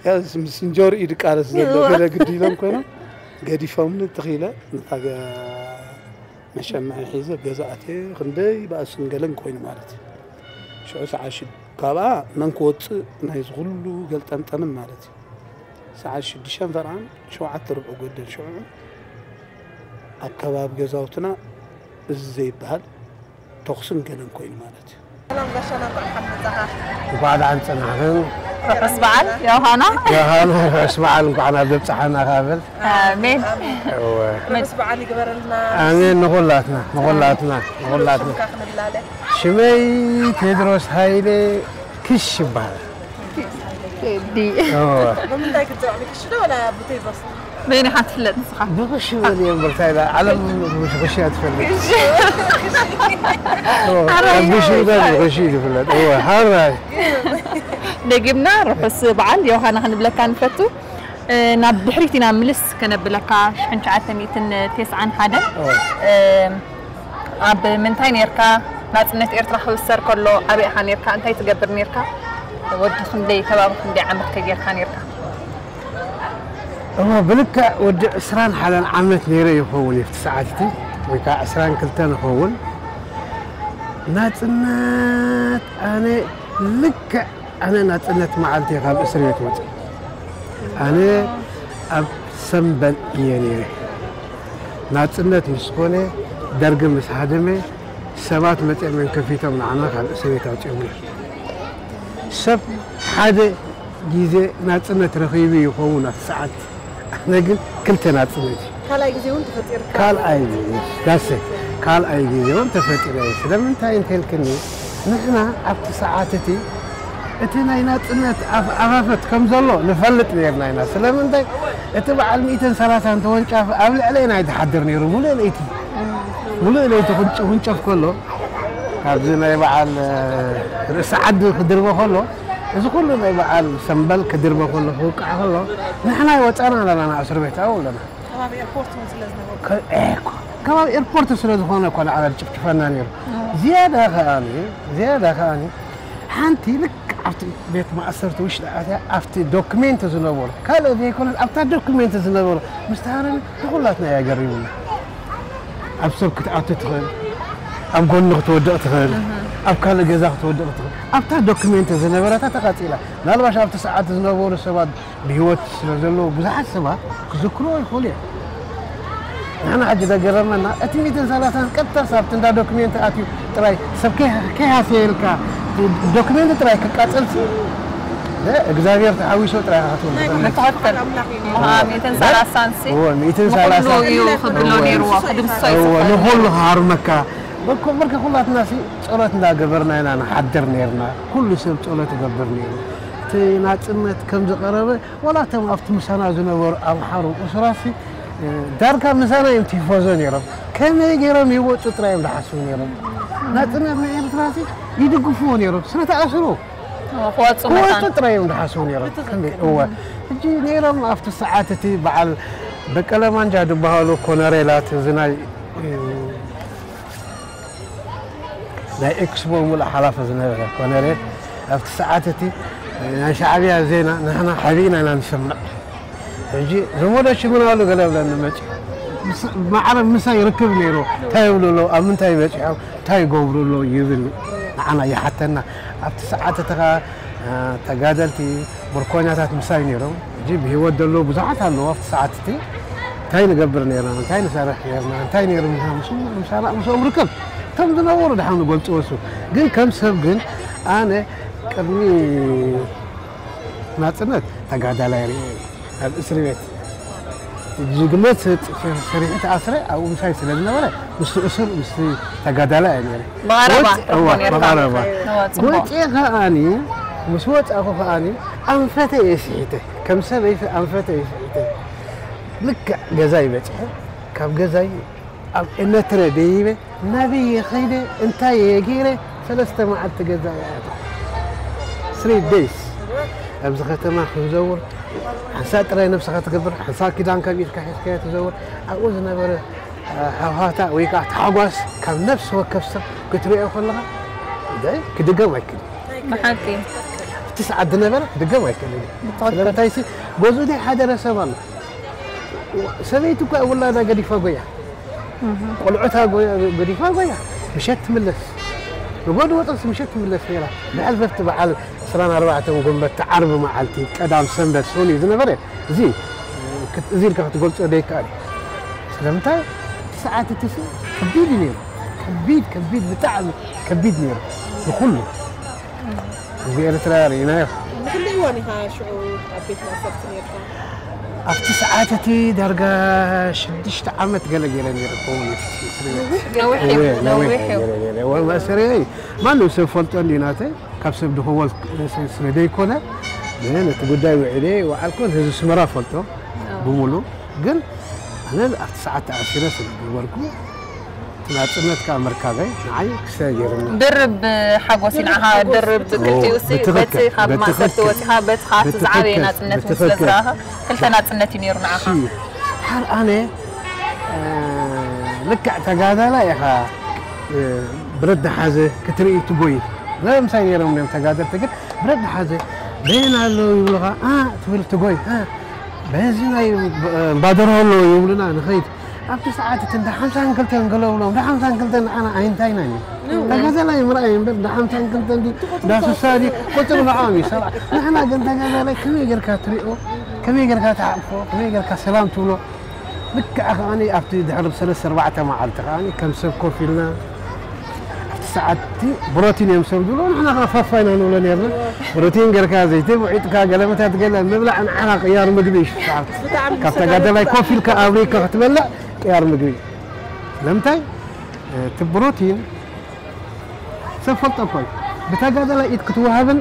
ያስ ምስ እንጀርኡ እዩ ድቃለስ ዘሎ፣ ገለ ግዲ ኢሎም ኮይኖም፣ ገዲፎምኒ ትኽ ኢለ፣ ነታ ገ-፣ መሸማዒ ሒዘ ገዛ ኣትየ፣ ክንደይ ባእስን ገለን ኮይኑ ማለት እዩ። ሽዑ ሰዓት ሽዱ፣ ካብኣ መን ክወጽእ ናይዚ ኩሉ ገልጠምጠምን ማለት እዩ። ሰዓት ሽዱሽተ ፈርቓን ሸውዓተ ርብዒ ጎደል ሽዑ ኣብ ከባቢ ገዛውትና እዚ ዘይበሃል ተኹስን ገለን ኮይኑ ማለት እዩ። ሰላም ጋሻና፣ እንኳዕ ሓመጻኻ። እንኳዕ ደሓን ጸናሕክን። ርሑስ በዓል ዮሃና። ዮሃና፣ ርሑስ በዓል፣ እንኳዕ ናብ ዘብጽሓና ካብ ብል። ኣሜን። እወ። ርሑስ በዓል ይግበረልና። ኣሜን፣ ንኹላትና፣ ንኹላትና፣ ንኹላትና። ሽምካ ክንላለ። ሽመይ ቴድሮስ ሃይለ ክሽ ይበሃል። ቴዲ። እወ። ብምንታይ ክትዘውዕሉ፣ ክሽ ዶ ወላ ብቴድሮስ? በይንኻ ትፍለጥ ንስኻ። ብኽሽ በል እየ እምበር፣ እንታይ ኢላ? ዓለም ብኽሽ እያ ትፈልጥ። እሺ። እወ፣ ሓራይ። ካብ ብሽ ይበል ብኽሽ እዩ ዝፍለጥ። እወ፣ ሓራይ። ደጊምና ርሑስ በዓል ዮሃና ክንብለካ ንፈቱ። እ፣ ናብ ድሕሪት ኢና ምልስ ከነብለካ፣ ሽሕን ትሽዓተ ሚእትን ተስዓን ሓደን። እወ። እ፣ ኣብ ምንታይ ኔርካ? ናጽነት ኤርትራ ክብሰር ከሎ ኣበይ ኢኻ ኔርካ? እንታይ ትገብር ኔርካ? ወዲ ክንደይ፣ ከባቢ ክንደይ ዓመት ከ ጌርካ ኔርካ? እሞ ብልክዕ ወዲ ዕስራን ሓደን ዓመት ነይረ ይኸውን፣ ኣብቲ ሰዓት እቲ፣ ወይ ከዓ ዕስራን ክልተን ይኸውን። ናጽነት ኣነ ልክዕ ኣነ ናጽነት መዓልቲ እየ ካብ እስር ቤት ወጺኤ። ኣነ ኣብ ሰምበል እየ ነይረ። ናጽነት ምስ ኮነ፣ ደርጊ ምስ ሃደመ፣ ሰባት መጺኦም እዮም ከፊቶም ንዓና ካብ እስር ቤት ኣውጺኦምና። ሰብ ሓደ ግዜ ናጽነት ረኺቡ ይኸውን ኣብቲ ሰዓት። ኣነ ግን ክልተ ናጽነት እዩ። ካልኣይ ግዜ እውን ተፈጢርካ? ካልኣይ ግዜ፣ ዳሰ፣ ካልኣይ ግዜ እውን ተፈጢረ። ስለምንታይ እንተልክኒ፣ ንሕና ኣብቲ ሰዓት እቲ፣ እቲ ናይ ናጽነት ኣፍ-፣ ኣፋፈት ከም ዘሎ ንፈልጥ ነይርና ኢና። ስለምንታይ፣ እቲ በዓል ሚእትን ሰላሳን ተወንጫፊ ኣብ ልዕለና እዩ ዝሓድር ነይሩ፣ ሙሉእ ለይቲ። ሙሉእ ለይቲ ክንጭ-፣ ክንጨፍ ከሎ፣ ካብዚ ናይ በዓል፣ እ፣ ርእሲ ዓዲ ክድርበ ከሎ፣ እዚ ኩሉ ናይ በዓል ሰምበል ክድርበ ከሎ፣ ክውቃዕ ከሎ፣ ንሕና ይወጻና ኣለና፣ ናብ እስር ቤት ኣብኡ ኣለና። ከባቢ ኤርፖርት እውን ስለ ዝነበሩ። ከ-፣ ኤ፣ እኮ፣ ከባቢ ኤርፖርት ስለ ዝኾነ እኮ ንዓና ዝጭፍጭፈና ነይሩ። ዝያዳ ከኣኒ፣ ዝያዳ ከኣኒ፣ ሓንቲ ልክዕ ኣብቲ ቤት ማእሰርቲ ውሽጢ ኣትያ፣ ኣብቲ ዶክሜንት ዝነበሩ፣ ካልእ ዘይኮነስ ኣብታ ዶክሜንት ዝነበሩ ምስ ተሃረመ ንኹላትና እያ ገሪሙና። ኣብ ሰብ ክትኣቱ ትኽእል፣ ኣብ ጎኒ ክትወድቕ ትኽእል፣ ኣብ ካልእ ገዛ ክትወድቕ ትኽእል። ኣብታ ዶክሜንት ዝነበረታ ተቓጺላ። ምናልባሽ ኣብቲ ሰዓት ዝነበሩ ሰባት ብህይወት ስለ ዘለዉ ብዙሓት ሰባት ክዝክርዎ ይኽእሉ እዮም። ንሕና ሕጂ ዘገረመና እቲ ሚእትን ሰላሳን ቀጥታ ሳብቲ እንዳ ዶክሜንት ኣትዩ ጥራይ ሰብ ከይ-፣ ከይሃሰየልካ ዶክሜንት ጥራይ ክቃጸልሲ እግዚኣብሔር ተሓዊሶ ጥራይ ኢኻ ክትብል ትኽእል። ትኽክል። ኣምላኽ እዩ። እወ። ሚእትን ሰላሳን ሲ እወ፣ ሚእትን ንኹሉ ሰላሳን እዩ ክብሎ እወ። ነይርዎ፣ ክድምስሶ እዩ እወ፣ ዝኽእል። ንኹሉ ክሃርመካ። በኮ-፣ በርከ ኩላትና ሲ ጸሎት እንዳገበርና ኢና ንሓድር ነይርና። ኩሉ ሰብ ጸሎት ይገብር ነይሩ። እቲ ናጽነት ከም ዝቐረበ፣ ዋላ እቶም ኣብቲ ምሳና ዝነበሩ ኣምሓሩ እሱራት ሲ፣ እ፣ ዳርጋ ምሳና እዮም ቲፎዞ ነይሮም። ከመይ ገይሮም ይወጹ ጥራይ እዮም ዝሓስቡ ነይሮም። ናጽነት ናይ ኤርትራ ሲ ይድግፍዎ ነይሮም። ስለ ተኣስሩ። ክወጹ ክወጹ መታን። ጥራይ እዮም ዝሓስቡ ነይሮም። ብትኽክል። ከመይ? እወ። ሕጂ ነይሮም ኣብቲ ሰዓት እቲ በዓል በቀለ ማንጃ ዝበሃሉ ኮነሬላት፣ እዚ ናይ፣ እ፣ ናይ ኤክስፖ ሙሉእ ሓላፊ ዝነበረ ኮነሬል ኣብቲ ሰዓት እቲ ናይ ሻዕብያ ዜና ንሕና ሓቢእና ኢና ንሰምዕ። ሕጂ ዘመዶች ምን አሉ ገለ ብለኒ መጺኡ። ምስ-፣ ማዕረ ምሳይ ይርክብ ነይሩ። እንታይ ይብሉ ኣለዉ? ኣብ ምንታይ በጺሖም? እንታይ ይገብሩ ኣለዉ? ይብል ንዓና ይሓተና። ኣብቲ ሰዓት እቲ ኸኣ፣ እ፣ ተጋደልቲ፣ ምርኮኛታት ምሳይ ነይሮም። ሕጂ ብህይወት ዘለዉ ብዙሓት ኣለዉ ኣብቲ ሰዓት እቲ። እንታይ ንገብር ነይርና? እንታይ ንሰርሕ ነይርና? እንታይ ነይሩ ምሳና? ምስኦም፣ ምሳና፣ ምስኦም ርከብ። እቶም ዝነበሩ ድሓን ዝገልጽዎ እሱ። ግን ከም ሰብ ግን ኣነ ቅድሚ ናጽነት ተጋዳላይ ርእየ እየ። ኣብ እስሪ ቤት ጅግነት ሰሪሑ ተኣስረ፣ ኣብኡ ምሳይ ስለ ዝነበረ፣ ምስቲ እሱር፣ ምስቲ ተጋዳላይ እየ ነይረ። ብቐረባ ወጽ-፣ ትረኽቦ እዋ፣ ነርካ። ብቐረባ። እዋ፣ ጽቡቕ። ወጽየ ከኣኒ፣ ምስ ወጻእኩ ከኣኒ፣ ኣንፈተ እየ ስሒተ። ከም ሰበይቲ ኣንፈተ እየ ስሒተ። ልክዕ ገዛይ በጺሐ፣ ካብ ገዛይ ኣብ እነትረ ደይበ፣ ናበይ እየ ከይደ፣ እንታይ እየ ገይረ፣ ሰለስተ መዓልቲ ገዛ እየ ኣትየ። Three days ኣብዚ ከተማ ክንዘውር፣ ሓንሳእ ጥራይ ነብስኻ ትገብር፣ ሓንሳእ ኪዳንካ ኣብ ኢድካ ሒዝካዮ ትዘውር። ኣብኡ ዝነበረ፣ እ፣ ሃውሃውታ ወይ ከዓ ታሕጓስ ካብ ነፍሲ ወከፍ ሰብ ክትሪኦ ከለኻ፣ እንታይ ክድገም ኣይክእልን። ብሓቂ። ኣብቲ ሰዓት ዝነበረ ክድገም ኣይክእልን እዩ። ብትኽክል። ስለምንታይሲ፣ ገዝኡ ናይ ሓደረ ሰብ ኣሎ። ሰበይቲ እኳ ውላዳ ገዲፋ ጎያ። ቆልዑታ ጎ-፣ ገዲፋ ጎያ፣ ምሸት ትምለስ። ንጎ ትወፅስ ምሸት ትምለስ ነይራ። ብሕልፍቲ በዓል ዕስራን ኣርባዕተን ጉንበት ዓርቢ መዓልቲ፣ ቀዳም ሰንበት፣ ሰኑይ ዝነበረ፣ እዚ ክት-፣ እዚ ኢልካ ክትገልፆ ዘይከኣል እዩ። ስለምንታይ? እቲ ሰዓት እቲ ሲ ከቢድ እዩ ነይሩ። ከቢድ፣ ከቢድ፣ ብጣዕሚ ከቢድ ነይሩ። ንኹሉ። ህዝቢ ኤርትራ ርኢናዮ። ንክንደይ እዋን ኢኻ ሽዑ ኣብ ቤት ማእሰርቲ ነይርካ? ኣብቲ ሰዓት እቲ ዳርጋ ሽዱሽተ ዓመት ገለ ገይረ ነይረ ክኸውን እዩ። ነዊሕ እዩ፣ እወ፣ ነዊሕ ነዊሕ እዩ። ገይረ ነይረ። እወ፣ ማእሰርየይ ማንም ሰብ ፈልጦ እንዲ ናተይ፣ ካብ ሰብ ድኽወል ስ-፣ ስለ ዘይኮነ፣ ነቲ ጉዳይ ውዒለ ይወዓልኩ፣ ህዝቢ ስመራ ፈልጦ ብምሉ። ግን ኣነ ኣብቲ ሰዓት ተኣሲረ ስለ ዝነበርኩ፣ ናጽነት ከኣ ምርካበይ ንዓይ ክስተ ገይሩኒ። ድርብ ሓጎስ እዩ ንዓኻ፣ ድርብ ድርብ ሓጎስ። ክልቲኡ ሲ፣ ብትኽክል፣ በቲ ካብ ማእሰርቲ ብትኽክል፣ ወጺኻ፣ በቲ ከኣ እቲ ዝዓበየ ብትኽክል፣ ናጽነት እውን ስለ ብትኽክል። ዝረኣኻ፣ ክልተ ናጽነት እዩ ነይሩ ንዓኻ። ሲ፣ ድሓር ኣነ፣ እ፣ ልክዕ ተጋዳላይ ኢኻ፣ እ፣ ብረት ዝሓዘ ክትርኢ ትጎይ። ለምሳሌ ነይሮም እዮም ተጋደልቲ፣ ግን ብረት ዝሓዘ በየን ኣሎ ይብሉኻ፣ ኣ፣ ትብል ትጎይ፣ ኣ፣ በዚ ናይ ባደሮ ኣሎ ይብሉና ንኸይድ። ኣብቲ ሰዓት እቲ እንዳ ሓምሳን ክልተን ገለ ብሎም፣ እንዳ ሓምሳን ክልተን ንዓና ኣይንታይናን እዩ። እወ። ተጋዳላይ ምርኣይ እምበር፣ እንዳ ሓምሳን ክልተን ድዩ፣ እንዳ ስሳ ድዩ፣ ቁጽሪ ንዕኦም እዩ፣ ሰብዓ። ንሕና ግን ተጋዳላይ ከመይ ጌርካ ትሪኦ፣ ከመይ ጌርካ ትሓቅፎ፣ ከመይ ጌርካ ሰላም ትብሎ። ልክዕ ከኣኒ ኣብቲ ድሕሪ ሰለስተ ኣርባዕተ መዓልቲ ከኣኒ ከም ሰብ ኮፍ ኢልና፣ ኣብቲ ሰዓት እቲ ብሮቲን እዮም ሰብ ዝብሎ፣ ንሕና ከኣ ፋፋ ኢና ንብሎ ነርና። ብሮቲን ጌርካ፣ ዘይቲ ውዒጥካ፣ ገለመታት ገለ ምብላዕ ንዓኻ ቅያር ምግቢ እዩ። ሰዓት ብጣዕሚ ካብ ተጋዳላይ ኮፍ ኢልካ ኣብሪካ ክትበልዕ ቅያር ምግቢ። ስለምንታይ? እቲ ብሮቲን ሰብ ፈልጦ እኮ እዩ። ብተጋዳላይ ኢድ ክትወሃብን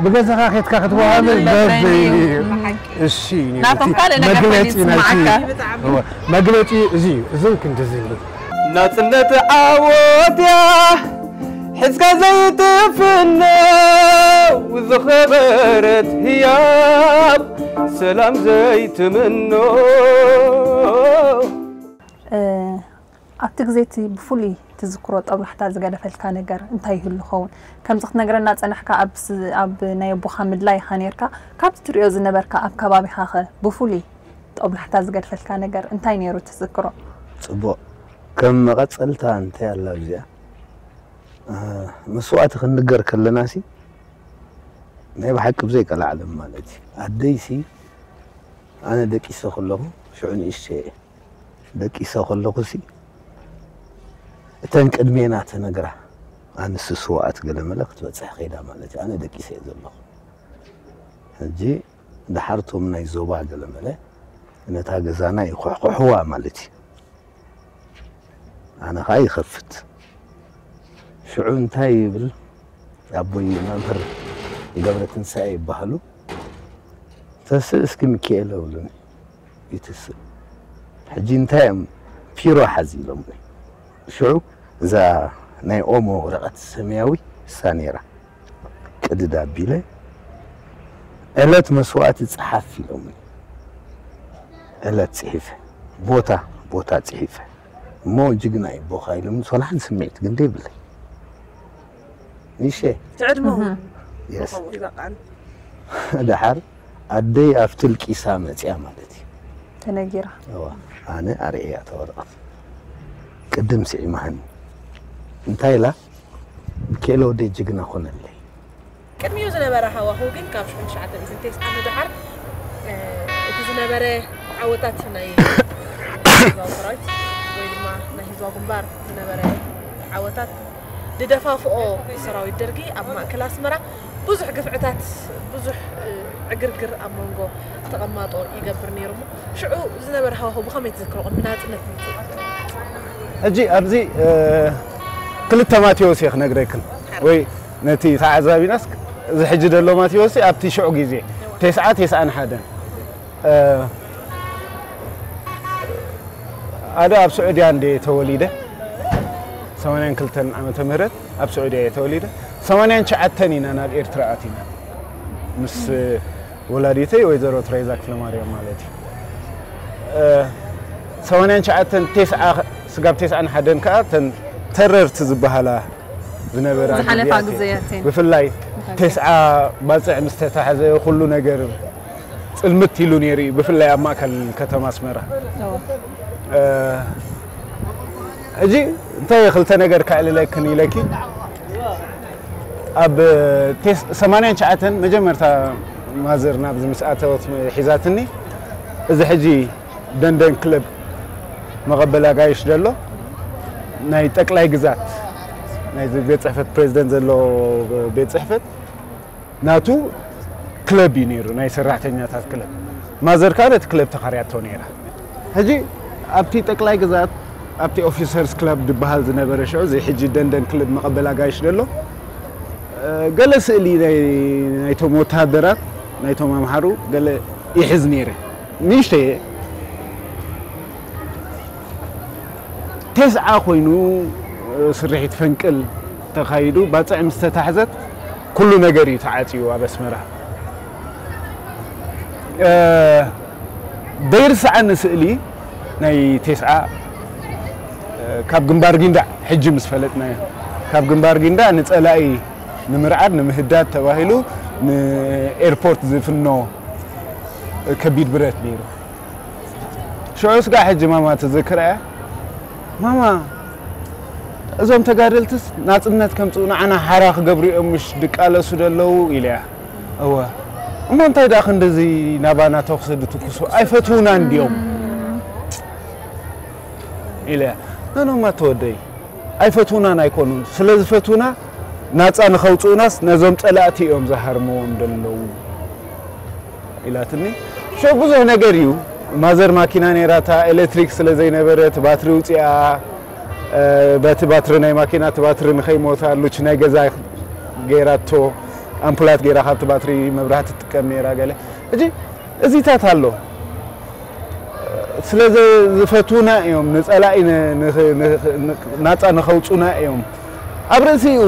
ብገዛኻ ኬድካ ክትወሃብን በበይኑ እዩ። በበይኑ እዩ። እሺ፣ ናቶም ካልእ ነገር መግለጺ ኮይኑ ናይቲ፣ ይስምዓካ። እወ፣ መግለጺ እዚ እዩ። እዝን ክንድዚ ይብል። ናጽነት ዓወት እያ፣ ሕዝካ ዘይትፍነው ዝኸበረት ህያብ፣ ሰላም ዘይትምኖ። እ፣ ኣብቲ ግዜ እቲ ብፍሉይ ትዝክሮ ጦብላሕታ ዝገደፈልካ ነገር እንታይ ይህሉ ኸውን? ከምዚ ክትነግረና ጸናሕካ፣ ኣብ ስ-፣ ኣብ ናይ ኣቦኻ ምድላይ ኢኻ ነርካ። ካብቲ ትሪኦ ዝነበርካ ኣብ ከባቢኻኸ ብፍሉይ ጦብላሕታ ዝገድፈልካ ነገር እንታይ ነይሩ ትዝክሮ? ጽቡቕ። ከም መቐጸልታ እንታይ ኣላ ኣብዚኣ? እ፣ መስዋእቲ ክንንገር ከለናሲ ናይ ብሓቂ ብዘይ ቀልዓለም ማለት እዩ። ኣደይሲ ኣነ ደቂሰ ከለኹ ሽዑ ንእሽተይ እየ። ደቂሰ ከለኹሲ እተን ቅድሜና ተነግራ ኣንስቲ ስውኣት ገለመለ ክትበጽሕ ከይዳ ማለት እዩ። ኣነ ደቂሰ እየ ዘለኹ። ሕጂ ደሓር እቶም ናይ ዞባ ገለመለ ነታ ገዛና ይኹሕኩሕዋ ማለት እዩ። ኣነ ኸኣ ይኸፍት። ሽዑ እንታይ ይብል ኣቦይ መምህር ገብረትንሳኤ ይበሃሉ፣ "ተስእ እስኪ ሚካኤል" ይብሉኒ። ይትስእ። ሕጂ እንታይ እዮም ፒሮ ሓዝ ኢሎምኒ። ሽዑ እዛ ናይ ኦሞ ወረቐት ሰማያዊ እሳ ነይራ። ቅድድ ኣቢለ ዕለት መስዋእቲ ጸሓፍ ኢሎምኒ። ዕለት ጽሒፈ፣ ቦታ፣ ቦታ ጽሒፈ። እሞ ጅግና እዩ ኣቦኻ ኢሎምኒ፣ ዝኾነ ሓንቲ ስምዒት ግን ዘይብለይ። ንእሸ ትዕድመ እውን የስ። ይበቃል። ደሓር ኣደይ ኣብቲ ልቂሳ መጽያ ማለት እዩ። ተነጊራ። እዋ፣ ኣነ ኣርእያ እታ ወረቐት። ቅድም ስዒማህኒ። እንታይ ኢላ? "ኬሎ ወደይ ጅግና ኾነለይ።" ቅድሚኡ ዝነበረ ሃዋህው ግን ካብ ሽሕን ትሽዓተ ሚእትን ተስዓን ንደሓር፣ እ፣ እቲ ዝነበረ ዓወታት ናይ ህዝባዊ ሰራዊት ወይ ድማ ናይ ህዝባዊ ግንባር ዝነበረ ዓወታት ዝደፋፍኦ ሰራዊት ደርጊ ኣብ ማእከል ኣስመራ ብዙሕ ግፍዕታት፣ ብዙሕ፣ እ፣ ዕግርግር ኣብ መንጎ ተቐማጦ ይገብር ነይሩ እሞ፣ ሽዑ ዝነበረ ሃዋህው ብኸመይ ትዝክሮ? ቅድሚ ናጽነት ምምጽኡ? ሕጂ ኣብዚ፣ እ፣ ክልተ ማቴዎስ እየ ክነግረክን፣ ወይ ነቲ ተዓዛቢናስ፣ እዚ ሕጂ ዘሎ ማቴዎስ ኣብቲ ሽዑ ግዜ፣ ተስዓ ተስዓን ሓደን፣ እ፣ ኣደ ኣብ ስዑድያ እንደ ተወሊደ፣ ሰማንያን ክልተን ዓመተ ምህረት ኣብ ስዑድያ እየ ተወሊደ። ሰማንያን ትሽዓተን ኢና ናብ ኤርትራ ኣቲና። ምስ ወላዲተይ ወይዘሮ ትሬዛ ክፍለማርያም ማለት እዩ። ሰማንያን ትሽዓተን፣ ተስዓ፣ ስጋብ ተስዓን ሓደን ከዓ ተን ተረርቲ ዝበሃላ ዝነበራ ዝሓለፋ ግዜያት እየን። ብፍላይ ተስዓ ባፅዕ ምስ ተታሕዘ ኩሉ ነገር ፅልምት ኢሉ ነይሩ እዩ፣ ብፍላይ ኣብ ማእከል ከተማ ኣስመራ። ሕጂ እንታይ ክልተ ነገር ከዕልለክን ኢለኪ፣ ኣብ ሰማንያን ትሽዓተን መጀመርታ ማዘር ናብዚ ምስ ኣተወት ሒዛትኒ፣ እዚ ሕጂ ደንደን ክለብ መቐበል ኣጋይሽ ዘሎ ናይ ጠቅላይ ግዛት ናይ ቤት ፅሕፈት ፕሬዚደንት ዘሎ ቤት ፅሕፈት ናቱ ክለብ እዩ ነይሩ፣ ናይ ሰራሕተኛታት ክለብ። ማዘር ከዓ ነቲ ክለብ ተኻርያቶ ነይራ። ሕጂ ኣብቲ ጠቅላይ ግዛት ኣብቲ ኦፊሰርስ ክለብ ዝበሃል ዝነበረ ሽዑ፣ እዚ ሕጂ ደንደን ክለብ መቐበል ኣጋይሽ ዘሎ፣ ገለ ስእሊ ናይ ናይቶም ወተሃደራት፣ ናይቶም ኣምሓሩ ገለ ይሕዝ ነይረ። ንእሽተየ ተስዓ ኮይኑ ስርሒት ፈንቅል ተኻይዱ፣ ባፅዕ ምስ ተታሕዘት ኩሉ ነገር እዩ ተዓፅዩ ኣብ ኣስመራ። ዘይርስዓኒ ስእሊ ናይ ተስዓ፣ ካብ ግንባር ጊንዳዕ፣ ሕጂ ምስ ፈለጥናዮ፣ ካብ ግንባር ጊንዳዕ ንፀላኢ ንምርዓድ፣ ንምህዳድ ተባሂሉ ንኤርፖርት ዝፍኖ ከቢድ ብረት ነይሩ። ሽዑ ስጋ ሕጂ ማማ ትዝክራ እያ። ማማ፣ እዞም ተጋደልትስ ናጽነት ከምጽኡ ንዓና ሓራ ክገብሩ እዮም ምሽ ድቃለሱ ደለዉ ኢለያ። እወ። እሞ እንታይ ደኣ ክንድዚ ናባና ተኹሲ ድትኩሱ? ኣይፈትዉና እንድዮም። ኢለያ። ነኖማ ተወደይ። ኣይፈትዉናን ኣይኮኑን። ስለ ዝፈትዉና ናጻ ንኸውጽኡናስ ነዞም ጸላእቲ እዮም ዝሃርምዎም ደለዉ። ኢላትኒ። ሸው ብዙሕ ነገር እዩ። ማዘር ማኪና ነይራታ፣ ኤሌክትሪክ ስለ ዘይነበረ እቲ ባትሪ ውፅኣ፣ እ፣ በቲ ባትሪ ናይ ማኪና እቲ ባትሪ ንኸይሞታ ሉች ናይ ገዛ ገይራቶ፣ ኣምፑላት ገይራ ካብቲ ባትሪ መብራህቲ ትጥቀም ነይራ ገለ። ሕጂ እዚታት ኣሎ። ስለ ዘ-፣ ዝፈትዉና እዮም፣ ንጸላኢ ን-፣ ንኽ-፣ ንኽ-፣ ን-፣ ናጻ ንኸውጹና እዮም። ኣብ ርእሲኡ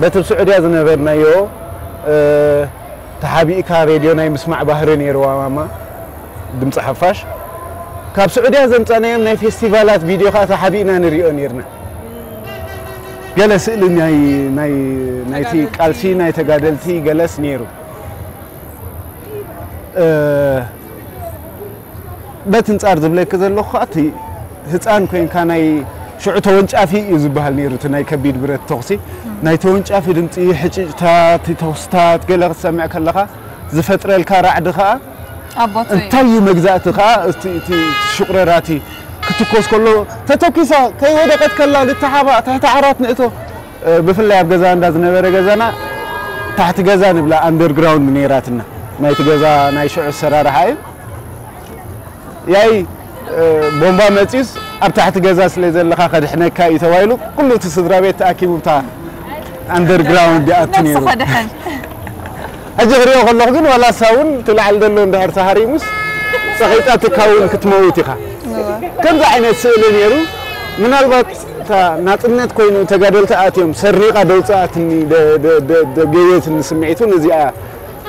በቲ ኣብ ስዑድያ ዝነበርናዮ፣ እ፣ ተሓቢእካ ሬድዮ ናይ ምስማዕ ባህሪ ነይርዋ ማማ፣ ድምፂ ሓፋሽ። ካብ ስዑድያ ዘምጻናዮም ናይ ፌስቲቫላት ቪድዮ ኸዓ ተሓቢእና ንሪኦ ነይርና። ገለ ስእሊ ናይ፣ ናይ፣ ናይቲ ቃልሲ ናይ ተጋደልቲ ገለስ ነይሩ። እ፣ በቲ እንጻር ዝብለኪ ዘለኹ ኸኣ፣ እቲ ህጻን ኮይንካ ናይ ሽዑ ተወንጫፊ እዩ ዝበሃል ነይሩ፣ እቲ ናይ ከቢድ ብረት ተኹሲ። ናይ ተወንጫፊ ድምጺ፣ ሕጭጭታት፣ ተኹስታት፣ ገለ ክትሰምዕ ከለኻ ዝፈጥረልካ ራዕዲ ኸኣ፣ ኣቦቱ እዩ። እንታይ እዩ መግዛእቲ ኸኣ፣ እቲ፣ እቲ ሽቑረራቲ ክትኮስ ከሎ፣ ተተኪሳ ከይወደቐት ከላ፣ ንተሓባእ፣ ትሕቲ ዓራት ንእቶ። እ፣ ብፍላይ ኣብ ገዛ እንዳ ዝነበረ ገዛና፣ ታሕቲ ገዛ ንብላ፣ ኣንደርግራውንድ ነይራትና። ናይቲ ገዛ ናይ ሽዑ ኣሰራርሓ እዩ። ያይ፣ እ፣ ቦምባ መጺኡስ ኣብ ታሕቲ ገዛ ስለ ዘለኻ ከድሕነካ እዩ ተባሂሉ፣ ኩሉ እቲ ስድራ ቤት ተኣኪቡ ብታ ኣንደርግራውንድ ይኣቱ ነብሱ ነይሩ። ከድሕን። ሕጂ ክሪኦ ከለኹ ግን ዋላ እሳ እውን እቲ ላዕሊ ዘሎ እንድሕር ተሃሪሙስ ጸቒጣትካ እውን ክትመውት ኢኻ። እወ። ከምዚ ዓይነት ስእሊ ነይሩ። ምናልባት እታ ናጽነት ኮይኑ ተጋደልቲ ኣትዮም ሰሪቓ ደውጽኣትኒ፣ ደ-፣ ደ-፣ ደ-፣ ደገየትኒ ስምዒት እውን እዚኣ፣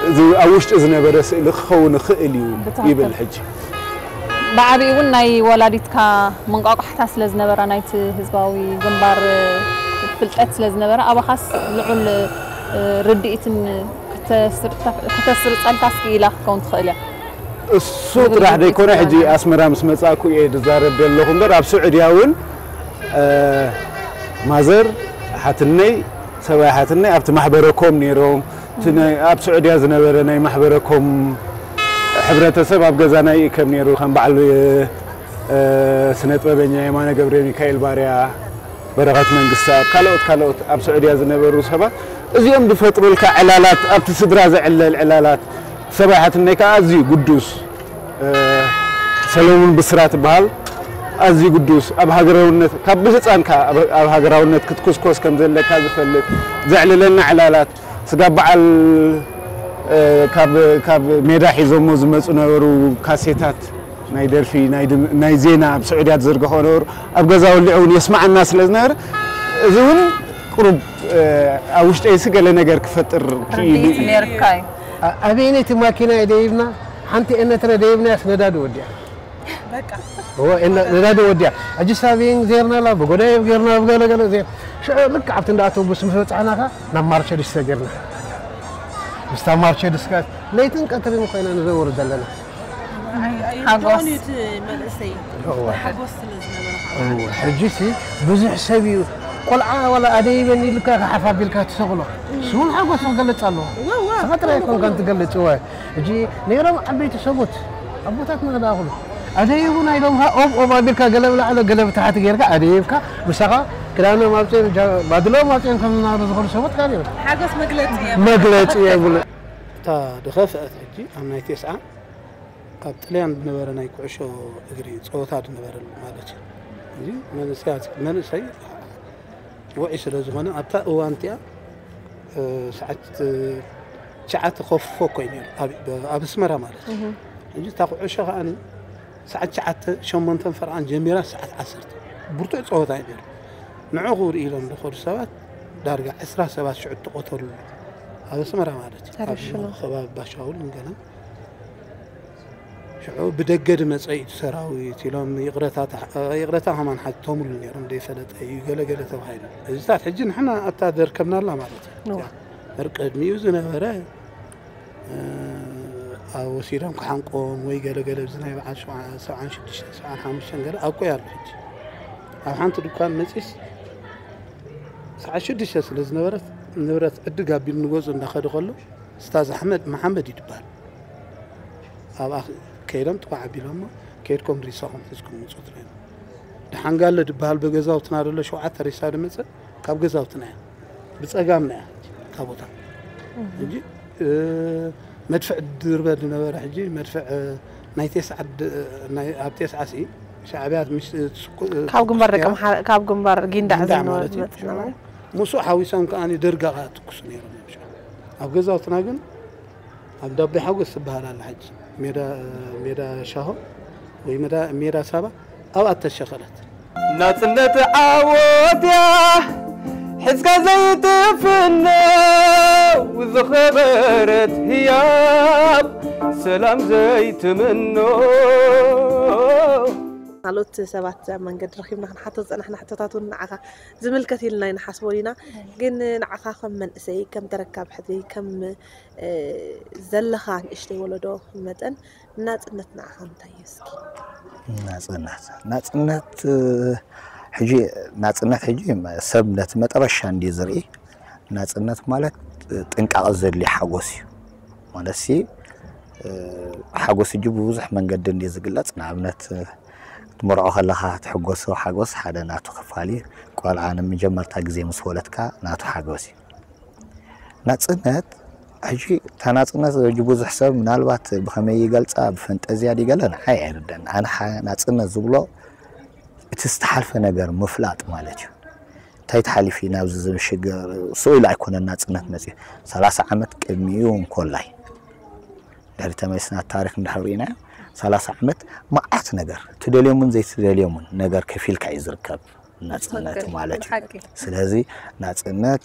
እዚ ኣብ ውሽጢ ዝነበረ ስእሊ ክኸውን ይኽእል እዩ ብትኽክል። ይብል ሕጂ። ብዓቢኡ እውን ናይ ወላዲትካ መንቋቋሕታ ስለ ዝነበራ ናይቲ ህዝባዊ ግንባር ፍልጠት ስለ ዝነበራ ኣባኻስ ልዑል ርድኢትን ክተስር-፣ ክተስርጸልካስ ክኢላ ክትከውን ትኽእል እያ። እሱ ዝብል ጥራሕ ርድኢት ዘይኮነ ሕጂ ኣለና። ኣስመራ ምስ መጻእኩ እየ ዝዛረብ ዘለኹ እምበር ኣብ ስዑድያ እውን፣ እ፣ ማዘር ሓትነይ፣ ሰብኣይ ሓትነይ ኣብቲ ማሕበረ ኮም ነይሮም። እቲ ናይ፣ ኣብ ስዑድያ ዝነበረ ናይ ማሕበረ ኮም ሕብረተሰብ ኣብ ገዛና ይእከብ ነይሩ። ከም በዓል፣ እ፣ ስነ ጥበበኛ የማነ ገብረ ሚካኤል ባርያ፣ በረኸት መንግስተኣብ፣ ካልኦት፣ ካልኦት ኣብ ስዑድያ ዝነበሩ ሰባት እዚኦም ዝፈጥሩልካ ዕላላት፣ ኣብቲ ስድራ ዝዕለል ዕላላት፣ ሰብኣይ ሓትነይ ከኣ ኣዝዩ ግዱስ፣ እ፣ ሰሎሙን ብስራት ይበሃል። ኣዝዩ ግዱስ፣ ኣብ ሃገራውነት፣ ካብ ብህጻንካ ኣብ፣ ኣብ ሃገራውነት ክትኩስኮስ ከም ዘለካ ዝፈልጥ፣ ዘዕልለና ዕላላት፣ ስጋብ በዓል፣ እ፣ ካብ፣ ካብ ሜዳ ሒዞሞ ዝመጹ ነበሩ ካሴታት፣ ናይ ደርፊ፣ ናይ ድም-፣ ናይ ዜና ኣብ ስዑድያ ዝዝርግሖ ነበሩ። ኣብ ገዛ ወሊዑ እውን የስምዓና ስለ ዝነበረ፣ እዚ እውን ቁሩብ፣ እ፣ ኣብ ውሽጠይሲ ገለ ነገር ክፈጥር ክኢሉ ርድኢት እዩ። ነይርካ እዩ። ኣበይነይቲ ማኪና ደይብና ሓንቲ ኤነትረ ደይብናያስ ነዳዲ ወዲያ። በቃ እወ፣ ነዳዲ ወዲያ። ሕጂ ሳቢን ዜርና ላ ብጎዳየብ ጌርና ብገለገለ ዜር ሽዑ ልክ ኣብቲ እንዳ ኣውቶቡስ ምስ በጻሕናኻ ናብ ማርቸዲስ ተጌርና። ምስታ ማርቸዲስ ከ ለይትን ቀትርን ኮይና ንዘውር ዘለና። ሓጎስ። እቲ መንእሰይ እወ። ሓጎስ ስለ ዝነበረ እወ፣ ሕጂ ሲ ብዙሕ ሰብ እዩ ቆልዓ ዋላ ኣደይበኒ ኢልካ ሓፍ ኣቢልካ ትሰቕሎ። እሱ እውን ሓጎስ ክገልጽ ኣለዎ። እወ፣ እወ። ንስኻ ጥራይ ኣይኮንካን ትገልጽ። እወ፣ ሕጂ ነይሮም ዓበይቲ ሰቦት ኣቦታትና ዝኣኽሉ ኣደይቡና ኢሎምኻ ኦብ ኦብ ኣቢልካ ገለ ብላዕሊ ገለ ብታሕቲ ጌርካ ኣደይብካ ምሳኻ ክዳኖም ኣውፅኦም ጃ- ባድሎም ኣውፅኦም ከም ዝናሩ ዝኽእሉ ሰቦት ጋር እዮም። ሓጎስ መግለፂ እየ መግለፂ የብሉ። እታ ዝኸፍአት ሕጂ ኣብ ናይ ቴስዓ ካብ ጥልያን ዝነበረ ናይ ኩዕሾ እግሪ ፀወታ ዝነበረሉ ማለት እዩ። እዚ መንእሰያት መንእሰይ ውዒ ስለ ዝኾነ ኣብታ እዋን እቲኣ እ፣ ሰዓት ትሽዓተ ኮፎ ኮይኑ ነይሩ ኣብ- ኣብ ኣስመራ ማለት እዩ። ሕጂ እታ ኩዕሾ ከኣ ሰዓት ትሽዓተ ሸሞንተን ፈረቓን ጀሚራ ሰዓት ዓሰርተ ብርቱዕ ፀወታ እዩ ነይሩ። ንዕኡ ክርኢ ኢሎም ዝኸዱ ሰባት ዳርጋ ዕስራ ሰባት ሽዑ እተቐተሉሉ ኣብ ኣስመራ ማለት እዩ። ኣብ ተረሽኑ። ከባቢ ባሻውል ንገና ሽዑ ብደገ ዝመፀ እዩ ሰራዊት ኢሎም ይቕረታ ተሓ- ይቕረታ ከማን ሓቲቶምሉ ነይሮም ዘይፈለጠ እዩ ገለገለ ተባሂሉ። እዚታት ሕጂ ንሕና ኣብታ ዘርከብናላ ማለት እዩ። ንዋ። እያ። እምበር ቅድሚኡ ዝነበረ እ፣ ኣብ ወሲዶም ክሓንቆም ወይ ገለገለ ኣብዚ ናይ በዓል ሸውዓ- ሰብዓን ሽዱሽተ ሰብዓን ሓሙሽተ ገለ ኣብቆ ኣሎ ሕጂ ኣብ ሓንቲ ድኳን መፂስ ሰዓት ሽዱሽተ ስለ ዝነበረት ንብረት ዕድግ ኣቢሉ ንገፁ እንዳኸደ ከሎ ስታዝ ኣሕመድ መሓመድ እዩ ዝበሃል ኣብኣ ከይዶም ጥቋዕ ኣቢሎሞ ከይድኩም ሪሳኹም ሒዝኩም ምፁ ትለና ደሓንጋለ ዝበሃል ብገዛውትና ዘሎ ሸውዓተ ሪሳ ዝመፀ ካብ ገዛውትና እያ ብፀጋምና እያ እታ ቦታ ሕጂ እ፣ መድፍዕ ድርበ ዝነበረ ሕጂ መድፍዕ እ፣ ናይ ቴስዓ ድ- ናይ- ኣብ ቴስዓ ሲ ሻዕብያ ምሽ- ስኩ- እ፣ ካብ ግንባር ደቂ ስኩያ ምሓ- ካብ ግንባር ጊንዳዕ ጊንዳዕ ዝነበረ ማለት እዩ። ዝመጽእ ነበረ። ምስኡ ሓዊሶም ከዓ ደርጋ ከዓ ትኩሱ ነይሮም እዮም ሽዑ። ኣብ ገዛውትና ግን ኣብ ዳቤ ሓጎስ ትበሃል ኣላ ሕጂ ሜዳ ሜዳ ሻሆ ወይ ሜዳ- ሜዳ ሳባ ኣብኣ ተሸኸለት ናጽነት ዓወት እያ ሒዝካ ዘይትፍነው ዝኸበረት ህያብ ሰላም ዘይትምኖ ካልኦት ሰባት ኣብ መንገዲ ረኺብና ክንሓቶ ዝፀናሕና ሕቶታት እውን ንዓኻ ዝምልከት ኢልና ይንሓስቦ ኢና። ግን ንዓኻ ከም መንእሰይ ከም ተረካብ ሕድሪ ከም እ፣ ዘለኻ ንእሽተይ ወለዶ መጠን ናፅነት ንዓኻ እንታይ እዩ እስኪ? ናፅነት ናፅነት እ፣ ሕጂ ናፅነት ሕጂ ሰብ ነቲ መጠረሻ እንዲ ዝርኢ ናፅነት ማለት ጥንቃቐ ዘድልዮ ሓጎስ እዩ ማለት ሲ እ፣ ሓጎስ ሕጂ ብብዙሕ መንገዲ እንዲ ዝግለፅ ንኣብነት እ፣ ክትምርዖ ከለኻ ትሕጎሶ ሓጎስ ሓደ ናቱ ክፋል እዩ ቆልዓ ንመጀመርታ ግዜ ምስ ወለድካ ናቱ ሓጎስ እዩ ናፅነት ሕጂ እታ ናፅነት ሕጂ ብዙሕ ሰብ ምናልባት ብኸመይ ይገልፃ ብፈንጠዝያ ድዩ ገለ ንዓይ ኣይርደን ኣነ ሓ- ናፅነት ዝብሎ እቲ ዝተሓልፈ ነገር ምፍላጥ ማለት እዩ እንታይ ተሓሊፉ እዩ ናብዚ ዝምሽገር ስኢሉ ኣይኮነን ናፅነት መፅኡ ሰላሳ ዓመት ቅድሚኡ እንኮላይ ድሕሪ ተመሊስና ታሪክ እንድሕር ርኢናዮ ሰላሳ ዓመት መዓት ነገር ትደልዮምን ዘይትደልዮምን ነገር ከፊልካ እዩ ዝርከብ ናፅነት ማለት እዩ ስለዚ ናፅነት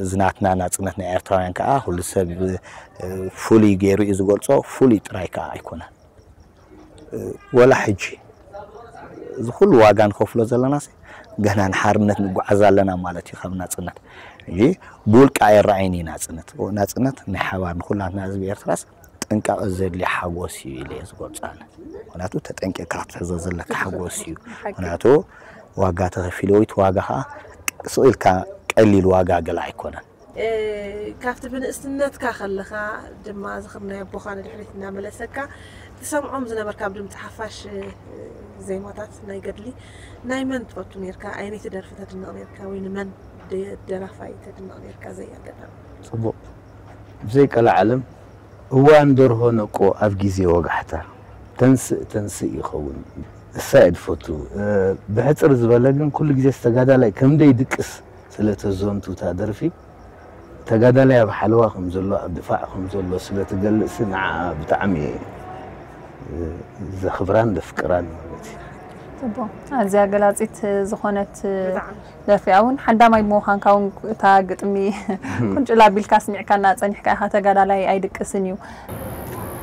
እዚ ናትና ናፅነት ናይ ኤርትራውያን ከዓ ኩሉ ሰብ ፍሉይ ገይሩ እዩ ዝገልፆ ፍሉይ ጥራይ ከዓ ኣይኮነን ወላ ሕጂ እዚ ኩሉ ዋጋ ንኸፍሎ ዘለና ገና ንሓርነት ንጓዓዝ ኣለና ማለት እዩ ካብ ናፅነት እ ብውልቂ ኣይረኣይን እዩ ናፅነት ናፅነት ናይ ሓባር ንኩላትና ህዝቢ ኤርትራስ ጥንቃቐ ዘድልዮ ሓጎስ እዩ ኢለ እየ ዝገልፆ ኣነ ምክንያቱ ተጠንቂቕካ ክትሕዞ ዘለካ ሓጎስ እዩ ምክንያቱ ዋጋ ተኸፊሉ ወይ ዋጋ ከዓ ስቕ ኢልካ ቀሊል ዋጋ ገለ ኣይኮነን ካብቲ ብንእስነትካ ከለኻ ድማ ዝኽሪ ናይ ኣቦኻ ንድሕሪት እናመለሰካ ትሰምዖም ዝነበርካ ኣብ ድምፂ ሓፋሽ ዜማታት ናይ ገድሊ ናይ መን ትፈቱ ነርካ? ኣየነይቲ ደርፊ ተድንቕ ነርካ? ወይ ንመን ደራፋይ ተድንቕ ነርካ? ዘይ ኣጋጣሚ ፅቡቕ ብዘይቀልዓለም እዋን ደርሆ ነቆ ኣብ ግዜ ወጋሕታ ተንስእ ተንስእ ይኸውን እሳ እየ ድፈቱ ብሕፅር ዝበለ ግን ኩሉ ግዜ ዝተጋዳላይ ከምደይ ድቅስ ስለ ተዘንቱ እታ ደርፊ ተጋዳላይ ኣብ ሓለዋ ከም ዘሎ ኣብ ድፋዕ ከም ዘሎ ስለ ትገልፅሲ ንዓ ብጣዕሚ እየ ዘኽብራን ዘፍቅራን ማለት እዩ ኣዝያ ገላጺት ዝኾነት ደርፊ እውን ሓዳማይ ብምዃንካ እውን እታ ግጥሚ ቁንጭል ኣቢልካ ስሚዕካና ጸኒሕካ ኢኻ። ተጋዳላይ ኣይድቅስን እዩ።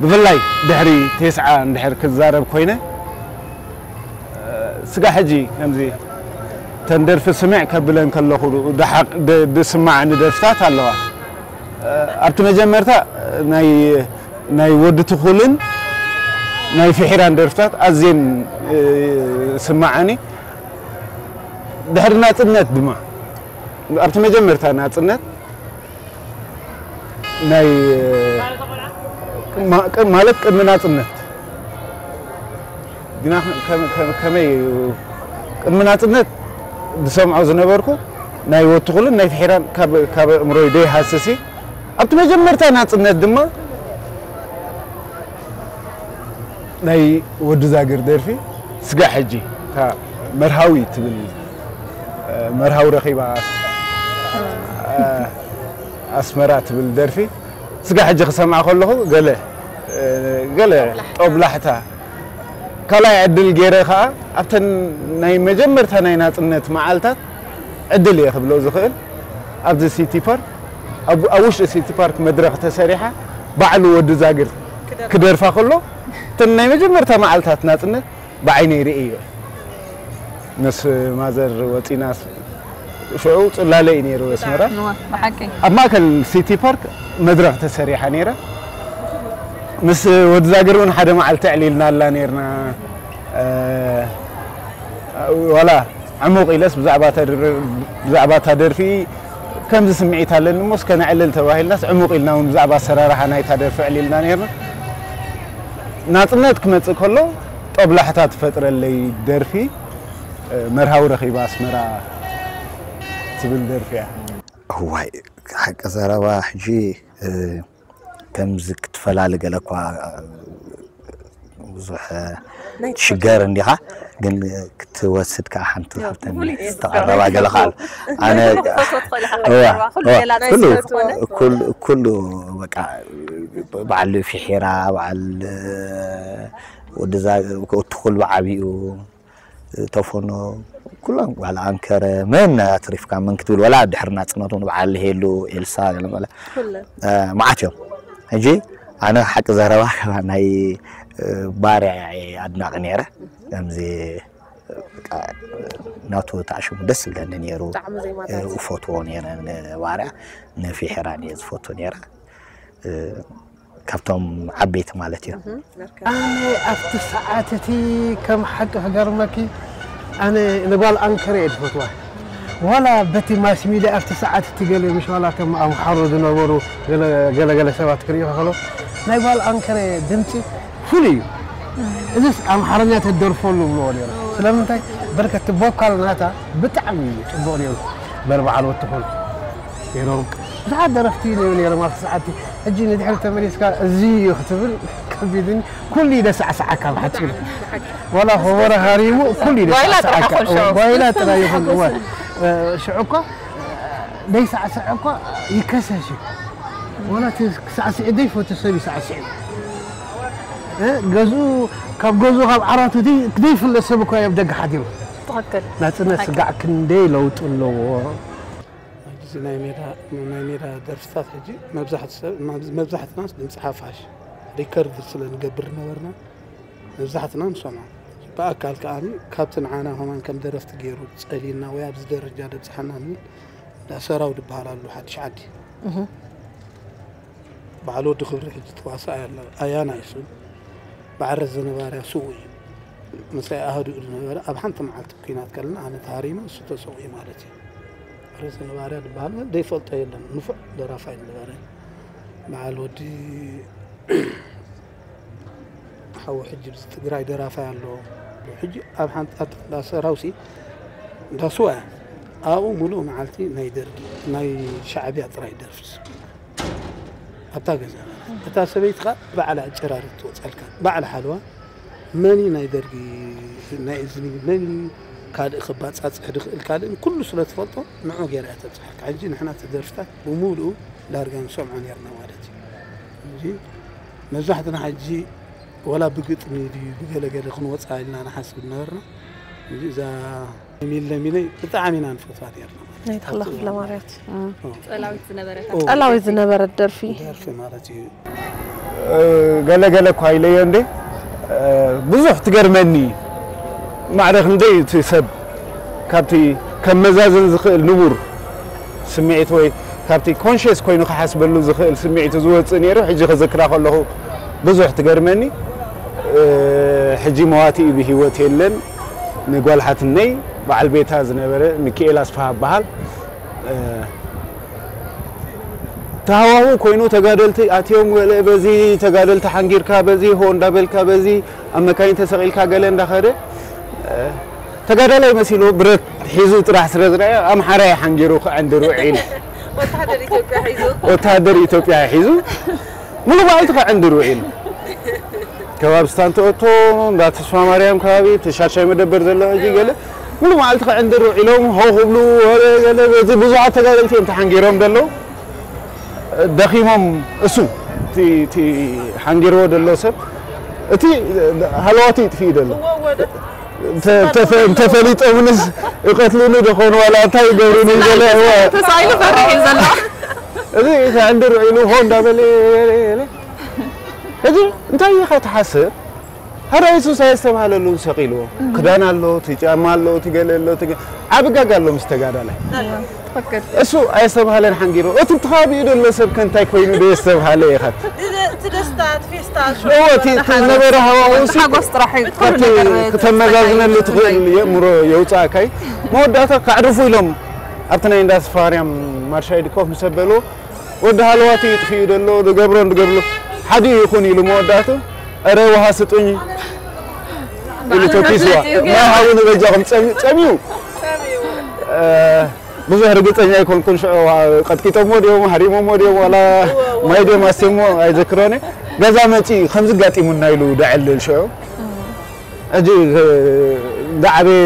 ብፍላይ ድሕሪ ቴስዓ እንድሕር ክዛረብ ኮይነ፣ ስጋ ሕጂ ከምዚ ተን ደርፊ ስምዕ ከብለን ከለኹ ደሓቕ ድ- ድስማዓኒ ደርፍታት ኣለዋ። ኣብቲ መጀመርታ ናይ ናይ ወዲ ትኹልን ናይ ፍሒራን ደርፍታት ኣዝየን ስማዓኒ። ድሕሪ ናጽነት ድማ ኣብቲ መጀመርታ ናጽነት ናይ ማ- ማለት ቅድሚ ናጽነት ግና ከመ- ከመ- ከመይ እዩ? ቅድሚ ናጽነት ዝሰምዖ ዝነበርኩ ናይ ወትኹልን ናይ ፍሒራን ካብ ካብ ኣእምሮይ ደይሃስሲ ኣብቲ መጀመርታ ናጽነት ድማ ናይ ወዲ ዛግር ደርፊ ስጋ ሕጂ እታ መርሃዊ ትብል መርሃዊ ረኺባ ኣስመራ ትብል ደርፊ ስጋ ሕጂ ክሰምዓ ከለኹ ገለ ገለ ጦብላሕታ ካልኣይ ዕድል ገይረ ከዓ ኣብተን ናይ መጀመርታ ናይ ናፅነት መዓልታት ዕድል እየ ክብሎ ዝኽእል ኣብዚ ሲቲ ፓርክ ኣብ ውሽጢ ሲቲ ፓርክ መድረኽ ተሰሪሓ ባዕሉ ወዲ ዛግር ክደርፋ ከሎ እተን ናይ መጀመርታ መዓልታት ናፅነት ብዓይነይ ርእዮ ምስ ማዘር ወፂና ሽዑ ፅላለ እዩ ነይሩ ኣስመራ ብሓቂ ኣብ ማእከል ሲቲ ፓርክ መድረኽ ተሰሪሓ ነይራ ምስ ወዲ ዛግር እውን ሓደ መዓልቲ ዕሊልና ኣላ ነርና ዋላ ዕሙቕ ኢለስ ብዛዕባ እታ ደርፊ ከምዚ ስምዒት ኣለኒ እሞ እስከ ነዕልል ተባሂልናስ ዕሙቕ ኢልና እውን ብዛዕባ ኣሰራርሓ ናይታ ደርፊ ዕሊልና ነርና ናፅነት ክመፅእ ከሎ ጦብላሕታ ትፈጥረለይ ደርፊ መርሃዊ ረኺባ ኣስመራ ትብል ደርፊ እያ እዋይ ሓቂ ዘረባ ሕጂ ከምዚ ክትፈላሊ ገለ እኳ ብዙሕ ትሽገር እንዲኻ ግን ክትወስድ ከዓ ሓንቲ ካብተን ዝተቐረባ ገለ ከዓ ኣነ ኩሉ በዓል ፊሒራ በዓል ወዲ ትኹል ብዓቢኡ ተፎኖ ኩሎም ጓል ኣንከረ መን ኣትሪፍካ መን ክትብል ወላ ድሕሪ ናፅነት እውን በዓል ሄሉ ኤልሳ ገለ መለ ኩለን እ፣ መዓት እዮም ሕጂ ኣነ ሓቂ ዘረባ ከባ ናይ እ፣ ባርያ እየ ኣድናቂ ነይረ ከምዚ በቃ፣ ናቱ ተዓሽሙ ደስ ዝብለኒ ነይሩ ብጣዕሚ ዜማ እ፣ እፈትዎ ነይረ ንባርያ ንፊሕራን እየ ዝፈቱ ነይረ እ፣ ካብቶም ዓበይቲ ማለት እዩ ኣነ ኣብቲ ሰዓት እቲ ከም ሓቂ ክገርመኪ ኣነ ንጓል ኣንከረ እየ ዝፈትዋ ዋላ በቲ ማስ ሚድያ ኣብቲ ሰዓት እቲ ገለ ምሽ ዋላ ከም ኣምሓሩ ዝነበሩ ገለገለ ሰባት ክርእዩ ከሎ ናይ ጓል ኣንከረ ድምፂ ፍሉይ እዩ እዚስ ኣምሓርኛ ተደርፈሉ ብልዎ ነይሩ ስለምንታይ በርከቲ ቦካል ናታ ብጣዕሚ እዩ ፅቡቅ ነይሩ በል በዓል ወትኹን ነይሮም ብዙሓት ደረፍቲ ነይሩ ነይሮም ኣብቲ ሰዓት ሕጂ ንድሕሪ ተመሊስካ እዚ እዩ ክትብል ከቢድኒ ኩሉ እዩ ደሳዕሳዓካ ብሓፂሩ ዋላ ኾቦረ ሃሪሙ ኩሉ እዩ ደሳዕሳዓካ ጓይላ ጥራይ ይኹን እወ ሽዑ እኳ ደይሳዕስዐ እኳ ይከሰስ እዩ ዋላ ሳዕስዒ ደይፈቱ ሰብ ይሳዕስዕ እዩ ገዝኡ ካብ ገዝኡ ካብ ዓራቱ ዘይፍለ ሰብ እኳ ኣብ ደገ ሓዲሩ ትኽክል ናፅነት ስጋዕ ክንደይ ለውጢ ኣለዎ ሕጂ ናይ ሜዳ ናይ ሜዳ ደርፍታት ሕጂ መብዛሕትናስ ድምፂ ሓፋሽ ሪከርድ ስለ ንገብር ነበርና መብዛሕትና ንሰምዖ ብኣካል ከዓ ካብቲ ንዓና ከማን ከም ደረፍቲ ገይሩ ፀሊልና ወይ ኣብዚ ደረጃ ደብፅሓና ንብል እንዳ ሰራው ዝበሃል ኣሎ ሓድሽ ዓዲ በዓል ወዲ ክብሪ ሕጂ ተዋሳኣይ ኣሎ ኣያና ይሱ በዓል ረዘነ ባርያ ስውእ እዩ ምሳይ ኣህድኡ ዝነበረ ኣብ ሓንቲ መዓልቲ ኩናት ከለና ኣነ ተሃሪመ እሱ ተሰውኡ ማለት እዩ ረዘነ ባርያ ዝበሃል ግን ዘይፈልጦ የለን ንፉዕ ደራፋይ ዝነበረ በዓል ወዲ ሓው ሕጂ ብዚ ትግራይ ደራፋይ ኣሎ ሕጂ ኣብ ሓንቲ ኣጥቕላ ሰራውሲ እንዳስዋ ኣብኡ ሙሉእ መዓልቲ ናይ ደርጊ ናይ ሻዕብያ ጥራይ ደርፍስ ኣብታ ገዛ እታ ሰበይቲ ከዓ ባዕላ ጨራሪ ትወፀልካ ባዕላ ሓልዋ መን ናይ ደርጊ ናይ እዝኒ መን ካልእ ክባፃፅሕ ድኽእል ካልእን ኩሉ ስለ ትፈልጦ ንዑ ገይራ እያ ተብፅሓካ ሕጂ ንሕና እቲ ደርፍታት ብሙሉኡ ዳርጋ ንሰምዖ ነርና ማለት እዩ እንጂ መብዛሕትና ሕጂ ወላ ብግጥሚ ድዩ ብገለገለ ክንወፅኣ ኢልና ንሓስብ ነበርና እዚ እዛ ሚለ ሚለ ብጣዕሚ ኢና ንፈትዋ ነርና። ናይ ተኽለ ክፍለ ማርያት ጸላዊት ዝነበረት ጸላዊት ዝነበረት ደርፊ ደርፊ ማለት እዩ። ገለገለ እኳ ኢለዮ እንዴ ብዙሕ ትገርመኒ። ማዕረ ክንደይ እቲ ሰብ ካብቲ ከመዛዘን ዝኽእል ንቡር ስምዒት ወይ ካብቲ ኮንሽስ ኮይኑ ክሓስበሉ ዝኽእል ስምዒቱ ዝወፅእ ነይሩ። ሕጂ ክዝክራ ከለኹ ብዙሕ ትገርመኒ። ሕጂ መዋቲኡ ብህይወት የለን። ንጓል ሓትነይ በዓል ቤታ ዝነበረ ሚኪኤል ኣስፍሃ በሃል። ተሃዋሁ ኮይኑ ተጋደልቲ ኣትዮም ገለ በዚ ተጋደልቲ ሓንጊርካ በዚ ሆ እንዳበልካ በዚ ኣብ መካይን ተሰቒልካ ገለ እንዳኸደ ተጋዳላይ መሲሉ ብረት ሒዙ ጥራሕ ስለ ዝረኣየ ኣምሓራይ ሓንጊሩ ክዕንድር ውዒሉ። ወታደር ኢትዮጵያ ሒዙ ወታደር ኢትዮጵያ ሒዙ ሙሉ መዓልቲ ክዕንድር ውዒሉ። ከባቢ ስታንት ኦቶ እንዳ ተስፋ ማርያም ከባቢ ተሻሻይ መደበር ዘሎ ሕጂ ገለ ሙሉ መዓልቲ ክዕንድር ውዒሎም ሆ ክብሉ ወረ ገለ በዚ ብዙሓት ተጋደልቲ እዮም ተሓንጊሮም ዘለዉ። ደኺሞም እሱ እቲ እቲ ሓንጊርዎ ዘሎ ሰብ እቲ ሃለዋቱ ይጥፍእ ዘሎ። እንተፈሊጦምንስ ይቐትሉኒ ደኾኑ ዋላ እንታይ ይገብሩኒ ገለ እዋ ተሳኢሉ ፈርሕ እዩ ዘሎ እዚ ክዕንድር ውዒሉ ሆ እንዳበለ ሕጂ እንታይ ኢኻ ትሓስብ? ሃዳ የሱስ ኣየስተብሃለሉን ሰቒልዎ። ክዳን ኣሎ፣ እቲ ጫማ ኣሎ፣ እቲ ገለ ኣሎ፣ እቲ ገ- ዓቢ ጋጋ ኣሎ ምስ ተጋዳላይ። እሱ ኣየስተብሃለን ሓንጊርዎ። እቲ ብትኻቢኡ ዘሎ ሰብ ከ እንታይ ኮይኑ ዶ የስተብሃለ ኢኻ? እቲ ደስታ እቲ ፌስታ እዎ፣ እቲ እቲ ዝነበረ ሃዋህው ሲ ሓጎስ ጥራሕ እዩ ኩሉ ካብቲ ነገር ክተመዛዝነሉ ትኽእል የእምሮ የውፅኣካ እዩ። መወዳእታ ከዕርፉ ኢሎም ኣብቲ ናይ እንዳ ስፋርያም ማርሻይ ድኮፍ ምስ ኣበልዎ ወዲ ሃለዋቱ ይጥፍኡ ደሎ ዝገብሮ ንገብሎ ሓዲኡ ይኹን ኢሉ መወዳእቱ እረ ውሃ ስጡኝ ኢሉ ተኪስዋ ማይ ሃቡኒ በጃኹም ጸሚዩ ብዙሕ ርግጸኛ ኣይኮንኩን ሽዑ ቀጥቂጦሞ ድዮም ሃሪሞሞ ድዮም ዋላ ማይ ድዮም ኣስቴሞ ኣይዘክሮን ገዛ መጺ ከምዚ ጋጢሙና ኢሉ ደዕልል ሽዑ ሕጂ እንዳዓበየ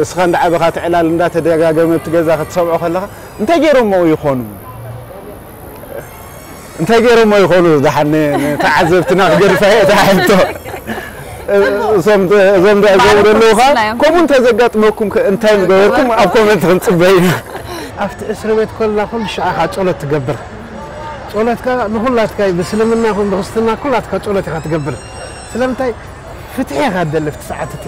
እስኻ እንዳዓበኻ ትዕላል እንዳተደጋገመ ኣብቲ ገዛ ክትሰምዖ ከለኻ እንታይ ገይሮሞ ይኾኑ እንታይ ገይሮሞ ይኾኑ ደሓን ተዓዘብትና ክገድፋ እየ ተሓልቶ እዞም እዞም ደኣ ዘውረለውኻ ከምኡ እንተዘጋጥመኩም እንታይ ምገበርኩም ኣብ ኮመንት ክንፅበይ ኢና ኣብቲ እስር ቤት ኮልና ኩሉ ሸዓኻ ጸሎት ትገብር ጸሎትካ ንኹላትካ እዩ ብእስልምና ይኹን ብክርስትና ኩላትካ ጸሎት ኢኻ ትገብር ስለምንታይ ፍትሒ ኢኻ ትደሊ ኣብቲ ሰዓት እቲ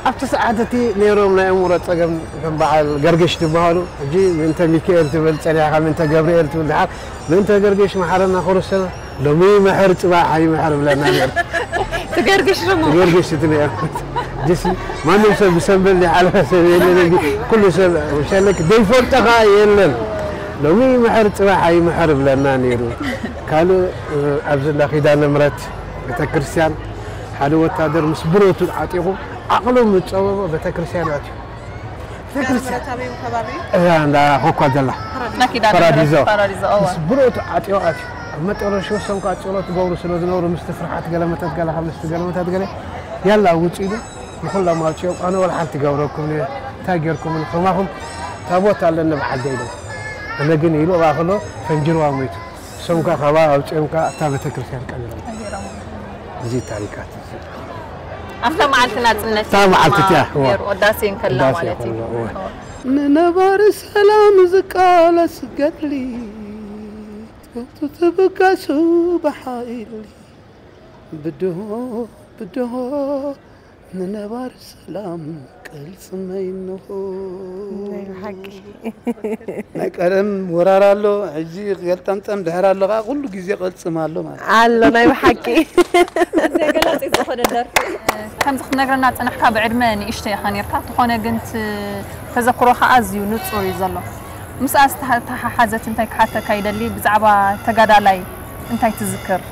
ኣብቲ ሰዓት እቲ ነይሮም ናይ ኣእምሮ ጸገም ከም በዓል ገርግሽ ዝበሃሉ ሕጂ ምእንተ ሚካኤል ትብል ጸኒሕካ ምእንተ ገብርኤል ትብል ድሓር ምእንተ ገርግሽ መሓረና ክርስቶስ ሎሚ ምሕር ጽባሕ ኣይምሕር ብለና ነይሩ ትገርግሽ ደሞ ገርግሽ እቲ ነይሩ ጅስ ማንም ሰብ ብሰንበል ዝሓለፈ ሰብ የለን እንዲ ኩሉ ሰብ ሸለክ ዘይፈልጠኻ የለን ሎሚ ምሕር ጽባሕ ኣይምሕር ብለና ነይሩ ካልእ ኣብዚ እንዳ ኪዳነ ምረት ቤተክርስትያን ሓደ ወታደር ምስ ብረቱ ዓጢቑ ዓቕሎም ዝፀበቦ ቤተክርስትያን ኣትዩ ቤተክርስትያን ምረታበዩ ከባቢ እዛ እንዳ ኮኳ ዘላ ናኪዳ ፓራዲዞ። ፓራዲዞ እዋ ምስ ብረቱ ዓጢቑ ኣትዩ ኣብ መጠረሽኡ እሶም ከዓ ፀሎት ትገብሩ ስለ ዝነበሩ ምስቲ ፍርሓት ገለመታት ገለ ካብ ምስቲ ገለመታት ገለ ያላ ውፅ ኢሉ ንኹሎም ኣውፅኦም ኣነ ወላ ሓንቲ ገብረኩም እየ እንታይ ጌርኩምን ከማኹም ታቦት ኣለኒ ብዓደ ኢሎም ኣነ ግን ኢሉ ኣብኣ ከሎ ፈንጅርዋ ሞይቱ እሶም ከዓ ካብኣ ኣውፅኦም ከዓ ኣብታ ቤተክርስትያን ቀቢሮም እዚ ታሪካት እዚ ኣብታ መዓልቲ ናፅነት እታ መዓልቲ እቲኣ፣ እዋ። ነይሩ ቅዳሴ እንከላ ቅዳሴ ማለት እዩ ከሎ፣ እዋ። ንነባሪ ሰላም ዝቃለስ ገድሊ ጡቱ ትብገሱ ብሓይሊ ብድሆ ብድሆ ንነባሪ ሰላም ቅልጽመይ እንሆ ናይ ብሓቂ ናይ ቀደም ወራር ኣሎ ሕጂ ገልጠምጠም ድሕር ኣሎ ከዓ ኩሉ ግዜ ቅልጽም ኣሎ ማለት ኣሎ ናይ ብሓቂ ገላፂ ዝኾነ ደርፊ ከምዚ ክትነግረና ፅንሕካ ብዕድመ ንእሽተ ኢኻ ነርካ እንተኾነ ግን ተዘክሮኻ ኣዝዩ ንፁር እዩ ዘሎ ምስኣ ዝተሓሓዘት እንታይ ክሓተካ ይደሊ ብዛዕባ ተጋዳላይ እንታይ ትዝክር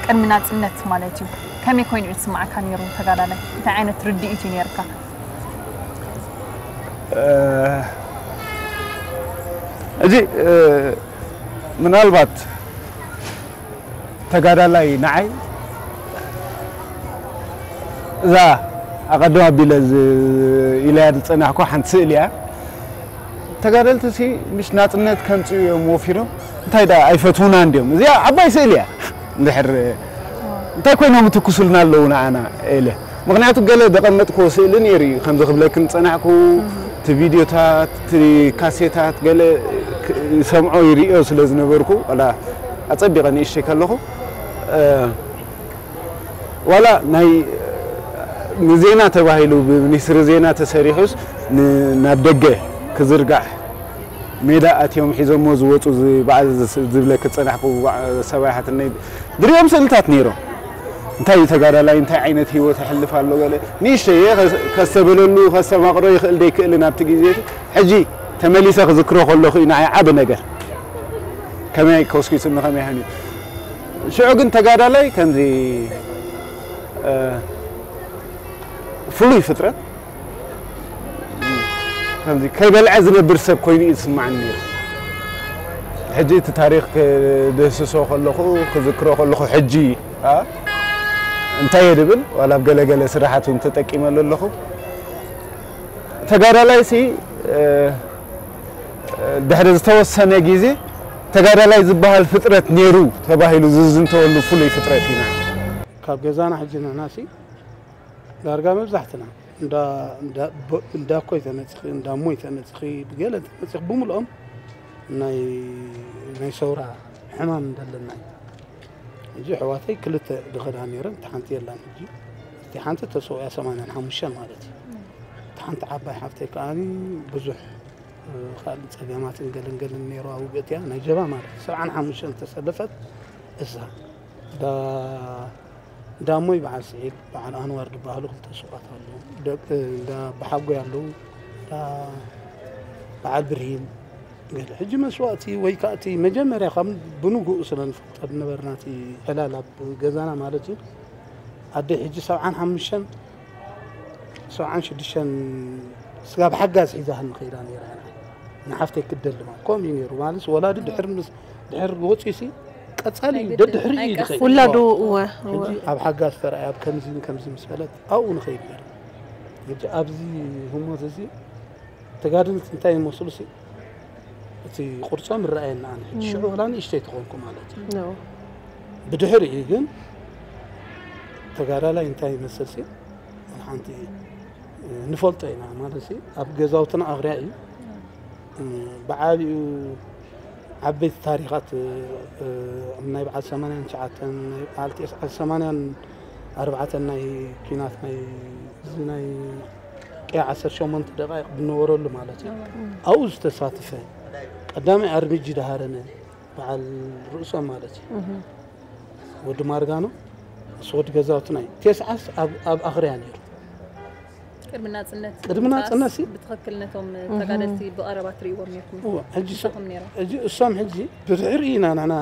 ቅድሚ ናፅነት ማለት እዩ ከመይ ኮይኑ እዩ ዝስማዓካ ነይሩ ተጋዳላይ እንታይ ዓይነት ርድኢት እዩ ነርካ እዚ ምናልባት ተጋዳላይ ንዓይ እዛ ኣቐድም ኣቢለ ኢለያ ዝፀናሕኩ ሓንቲ ስእሊ እያ ተጋደልቲ ሲ ምሽ ናፅነት ከምፅኡ እዮም ወፊሮም እንታይ ዳ ኣይፈትውና እንዲዮም እዚኣ ዓባይ ስእሊ እያ እንድሕር እንታይ ኮይኖም ይትኩሱልና ኣለዉ ንዓና ኢለ ምኽንያቱ ገለ ዘቐመጥክዎ ስእሊ ነይሩ እዩ። ከምዚ ክብለክን ዝጸናሕኩ፣ እቲ ቪድዮታት፣ እቲ ካሴታት ገለ ክ-፣ ይሰምዖ ይርእዮ ስለ ዝነበርኩ፣ ዋላ ኣጸቢቐ ንእሽተይ ከለኹ፣ እ፣ ዋላ ናይ ንዜና ተባሂሉ ብሚኒስትሪ ዜና ተሰሪሑስ ን-፣ ናብ ደገ ክዝርጋሕ ሜዳ ኣትዮም ሒዞሞ ዝወጹ ዝ-፣ በዓል ዝ-፣ ዝብለክ ዝጸናሕኩ በዓ-፣ ሰብኣይ ሓትነይ ድሪኦም ስእልታት ነይሮም። እንታይ እዩ ተጋዳላይ፣ እንታይ ዓይነት ህይወት የሕልፍ ኣሎ፣ ገለ ንእሽተይ እየ ከስ-፣ ከስተብህለሉ፣ ከስተማቕሮ ይኽእል ደይክእልን ኣብቲ ግዜ እቲ። ሕጂ ተመሊሰ ክዝክሮ ከለኹ እዩ ንዓይ ዓቢ ነገር። ከመይ ኮስኪሱኒ፣ ከመይ ሃንዩ። ሽዑ ግን ተጋዳላይ ከምዚ፣ እ፣ ፍሉይ ፍጥረት፣ ከምዚ ከይበልዐ ዝነብር ሰብ ኮይኑ እዩ ዝስማዓኒ ነይሩ። ሕጂ እቲ ታሪኽ ክድህስሶ ከለኹ፣ ክዝክሮ ከለኹ፣ ሕጂ፣ ኣ፣ እንታይ እየ ድብል፣ ዋላ ኣብ ገለ ገለ ስራሓት እውን ተጠቂመሉ ኣለኹ። ተጋዳላይሲ፣ እ፣ ድሕሪ ዝተወሰነ ግዜ ተጋዳላይ ዝበሃል ፍጥረት ነይሩ ተባሂሉ ዝዝንተወሉ ፍሉይ ፍጥረት ኢና። ካብ ገዛና ሕጂ ንሕናሲ ዳርጋ መብዛሕትና እንዳ፣ እንዳ፣ ቦ-፣ እንዳ ኮይ ተመጽኺ፣ እንዳ ሞይ ተመጽኺ፣ ብገለ ተመጽኺ፣ ብምልኦም ናይ፣ ናይ ሰውራ ሕማም እንደለና እዩ። ሕጂ ኣሕዋተይ ክልተ ዝኸዳ ነይረን፣ እታ ሓንቲ የላን ሕጂ። እቲ ሓንቲ ተሰውያ ሰማንያን ሓሙሽተን ማለት እዩ። እታ ሓንቲ ዓባይ ሓፍተይ ከኣ ብዙሕ፣ እ፣ ካልእ ጸገማትን ገለንገልን ነይርዋ፣ ውግእት እያ፣ ናይ ጀባ ማለት እዩ። ሰብዓን ሓሙሽተን ተሰለፈት እዛ። ዳ-፣ ዳሞይ በዓል ስዒድ፣ በዓል ኣንዋር ዝበሃሉ ክልተ ሱቓት ኣለዉ። ደቂ እንዳ በሓጎይ ኣለዉ፣ እንዳ በዓል ብርሂን ገለ። ሕጂ መስዋእቲ ወይ ከኣ እቲ መጀመርያ ካብ ብንግኡ ስለ ንፈልጦ ዝነበርና እቲ ዕላል ኣብ ገዛና ማለት እዩ። ኣደይ ሕጂ ሰብዓን ሓሙሽተን፣ ሰብዓን ሽዱሽተን ስጋብ ሓጋዝ ሒዛህኒ ከይዳ ነይራ እያ። ንሓፍተይ ክደሊ ማለት ከምኡ እዩ ነይሩ። ማለት ወላዲ ድሕር ምስ-፣ ድሕር ወፂኡሲ ቀጻሊ እዩ፣ ናይ ግድን ደድሕሪ እዩ ኣይቀስን። ዝኸይድ። ውላዱ፣ እወ፣ እወ። ሕጂ ኣብ ሓጋዝ ተራእያ፣ ኣብ ከምዚ ከምዚ ምስ በለት ኣብኡ ንኸይድ ነይሩ። ሕጂ ኣብዚ ህሞት እዚ ተጋደልቲ እንታይ ይመስሉ ሲ እቲ ቅርጾም ይረኣየና። ኣነ ሕጂ ሽዑ ዋላ ንእሽተይ ተኾንኩ ማለት እዩ። ኖ። ብድሕሪኡ ግን ተጋዳላይ እንታይ ይመስል ሲ ሓንቲ ንፈልጦ ኢና ማለት ሲ ኣብ ገዛውትና ኣኽርያ እዩ። ብዓቢኡ ዓበይቲ ታሪኻት፣ እ፣ ኣብ ናይ በዓል ሰማንያን ትሽዓተን፣ ናይ በዓል ተስዓን ሰማንያን ኣርባዕተን ናይ ኲናት ናይ፣ እዚ ናይ ቀይ ዓሰርተ ሸሞንተ ደቃይቕ ብነበረሉ ማለት እዩ። ኣብኡ ዝተሳተፈ ቀዳማይ ኣርምጂ ደሃረነ በዓል ርእሶም ማለት እዩ። ወዲ ማርጋኖ፣ ምስ ወዲ ገዛውትና እዩ። ተስዓስ ኣብ፣ ኣብ ኣኽርያ ነይሩ። ቅድሚ ናጽነት ቅድሚ ምምጻእ ናጽነት ሲ? ብትኽክል ነቶም ተጋደልቲ ብቐረባ ትርእይዎም ነይርኩም? እወ፣ ሕጂ ሶ-፣ ምሳኹም ነይሮም? ሕጂ እሶም ሕጂ ብድሕሪ ኢና ንሕና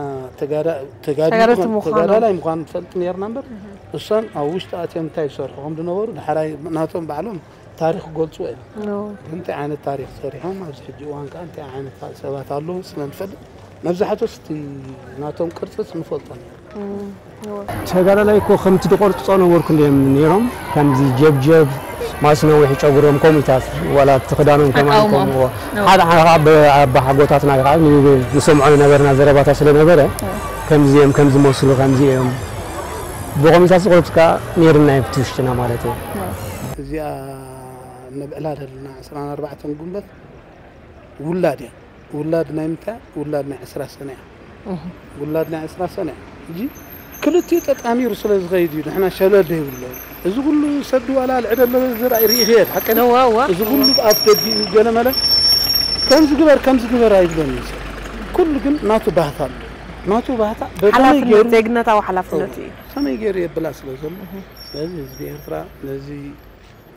ተጋዳ-፣ ተጋዲሉ ተጋደልቲ ከም-፣ ምዃኖም። ተጋዳላይ ምዃኑ ንፈልጥ ነይርና እምበር፣ እሶም ኣብ ውሽጢ ኣትዮም እንታይ ይሰርሑ ከም ዝነበሩ፣ ዳሕራይ ናቶም ባዕሎም ታሪኽ ክገልጽዎ እዮም። ኖ። ግን እንታይ ዓይነት ታሪኽ ሰሪሖም፣ ኣብዚ ሕጂ እዋን ከኣ እንታይ ዓይነት ሰባት ኣለዉ ስለ ንፈልጥ፣ መብዛሕትኡ እቲ ናቶም ቅርጽስ ንፈልጦ ነይሩ። እም፣ እወ። ተጋዳላይ እኮ ከምቲ ዝቆርጽ ነበርኩ እንዲዮም ነይሮም። ከምዚ ጀብጀብ፣ ማስ ነዊሕ ጨጉሮም፣ ከምኡታት፣ ዋላ እቲ ክዳኖም ከማን ተቃውሞም። ከምኡ። እወ። ሓደ ሓደ ከዓ ብ-፣ ኣባሓጎታትና ከዓ ን-፣ ንሰምዖ ዝነበርና ዘረባታት ስለ ነበረ፣ እወ። ከምዚ እዮም፣ ከምዚ መስሉ፣ ከምዚ እዮም። ብኸምኡታት ዝቆርጽ ከዓ ነይርና እዩ፣ ኣብቲ ውሽጥና ማለት እዩ። እወ። እዚኣ እነብዕላ ዘለና ዕስራን ኣርባዕተን ጉንበት ውላድ እያ። ውላድ ናይ ምንታይ? ውላድ ናይ ዕስራ ሰነ እያ። እህ። ውላድ ናይ ዕስራ ሰነ እያ። ሕጂ ክልቲኡ ጠጣሚሩ ስለ ዝኸይድ እዩ፣ ንሕና ሸለል ዘይብሎ። እዚ ኩሉ ሰዱ ዋላ ልዕደሎ ዝራእይ ርኢ ይኸየድ፣ ሓቂ ነው? እዋ፣ እዋ። እዚ ኩሉ ኣፍ ደጊኡ ገለ መለ ከምዚ ግበር፣ ከምዚ ግበር ኣይብሎን እዩ ሰብ። ኩሉ ግን ናቱ ባህታ ኣሎ። ናቱ ባህታ በከመይ ሓላፍነት፣ ገይሩ ዜግነታዊ ሓላፍነቱ እዩ። ከመይ ገይሩ የብላ ስለ ዘሎ። እህ። ስለዚ ህዝቢ ኤርትራ ነዚ፣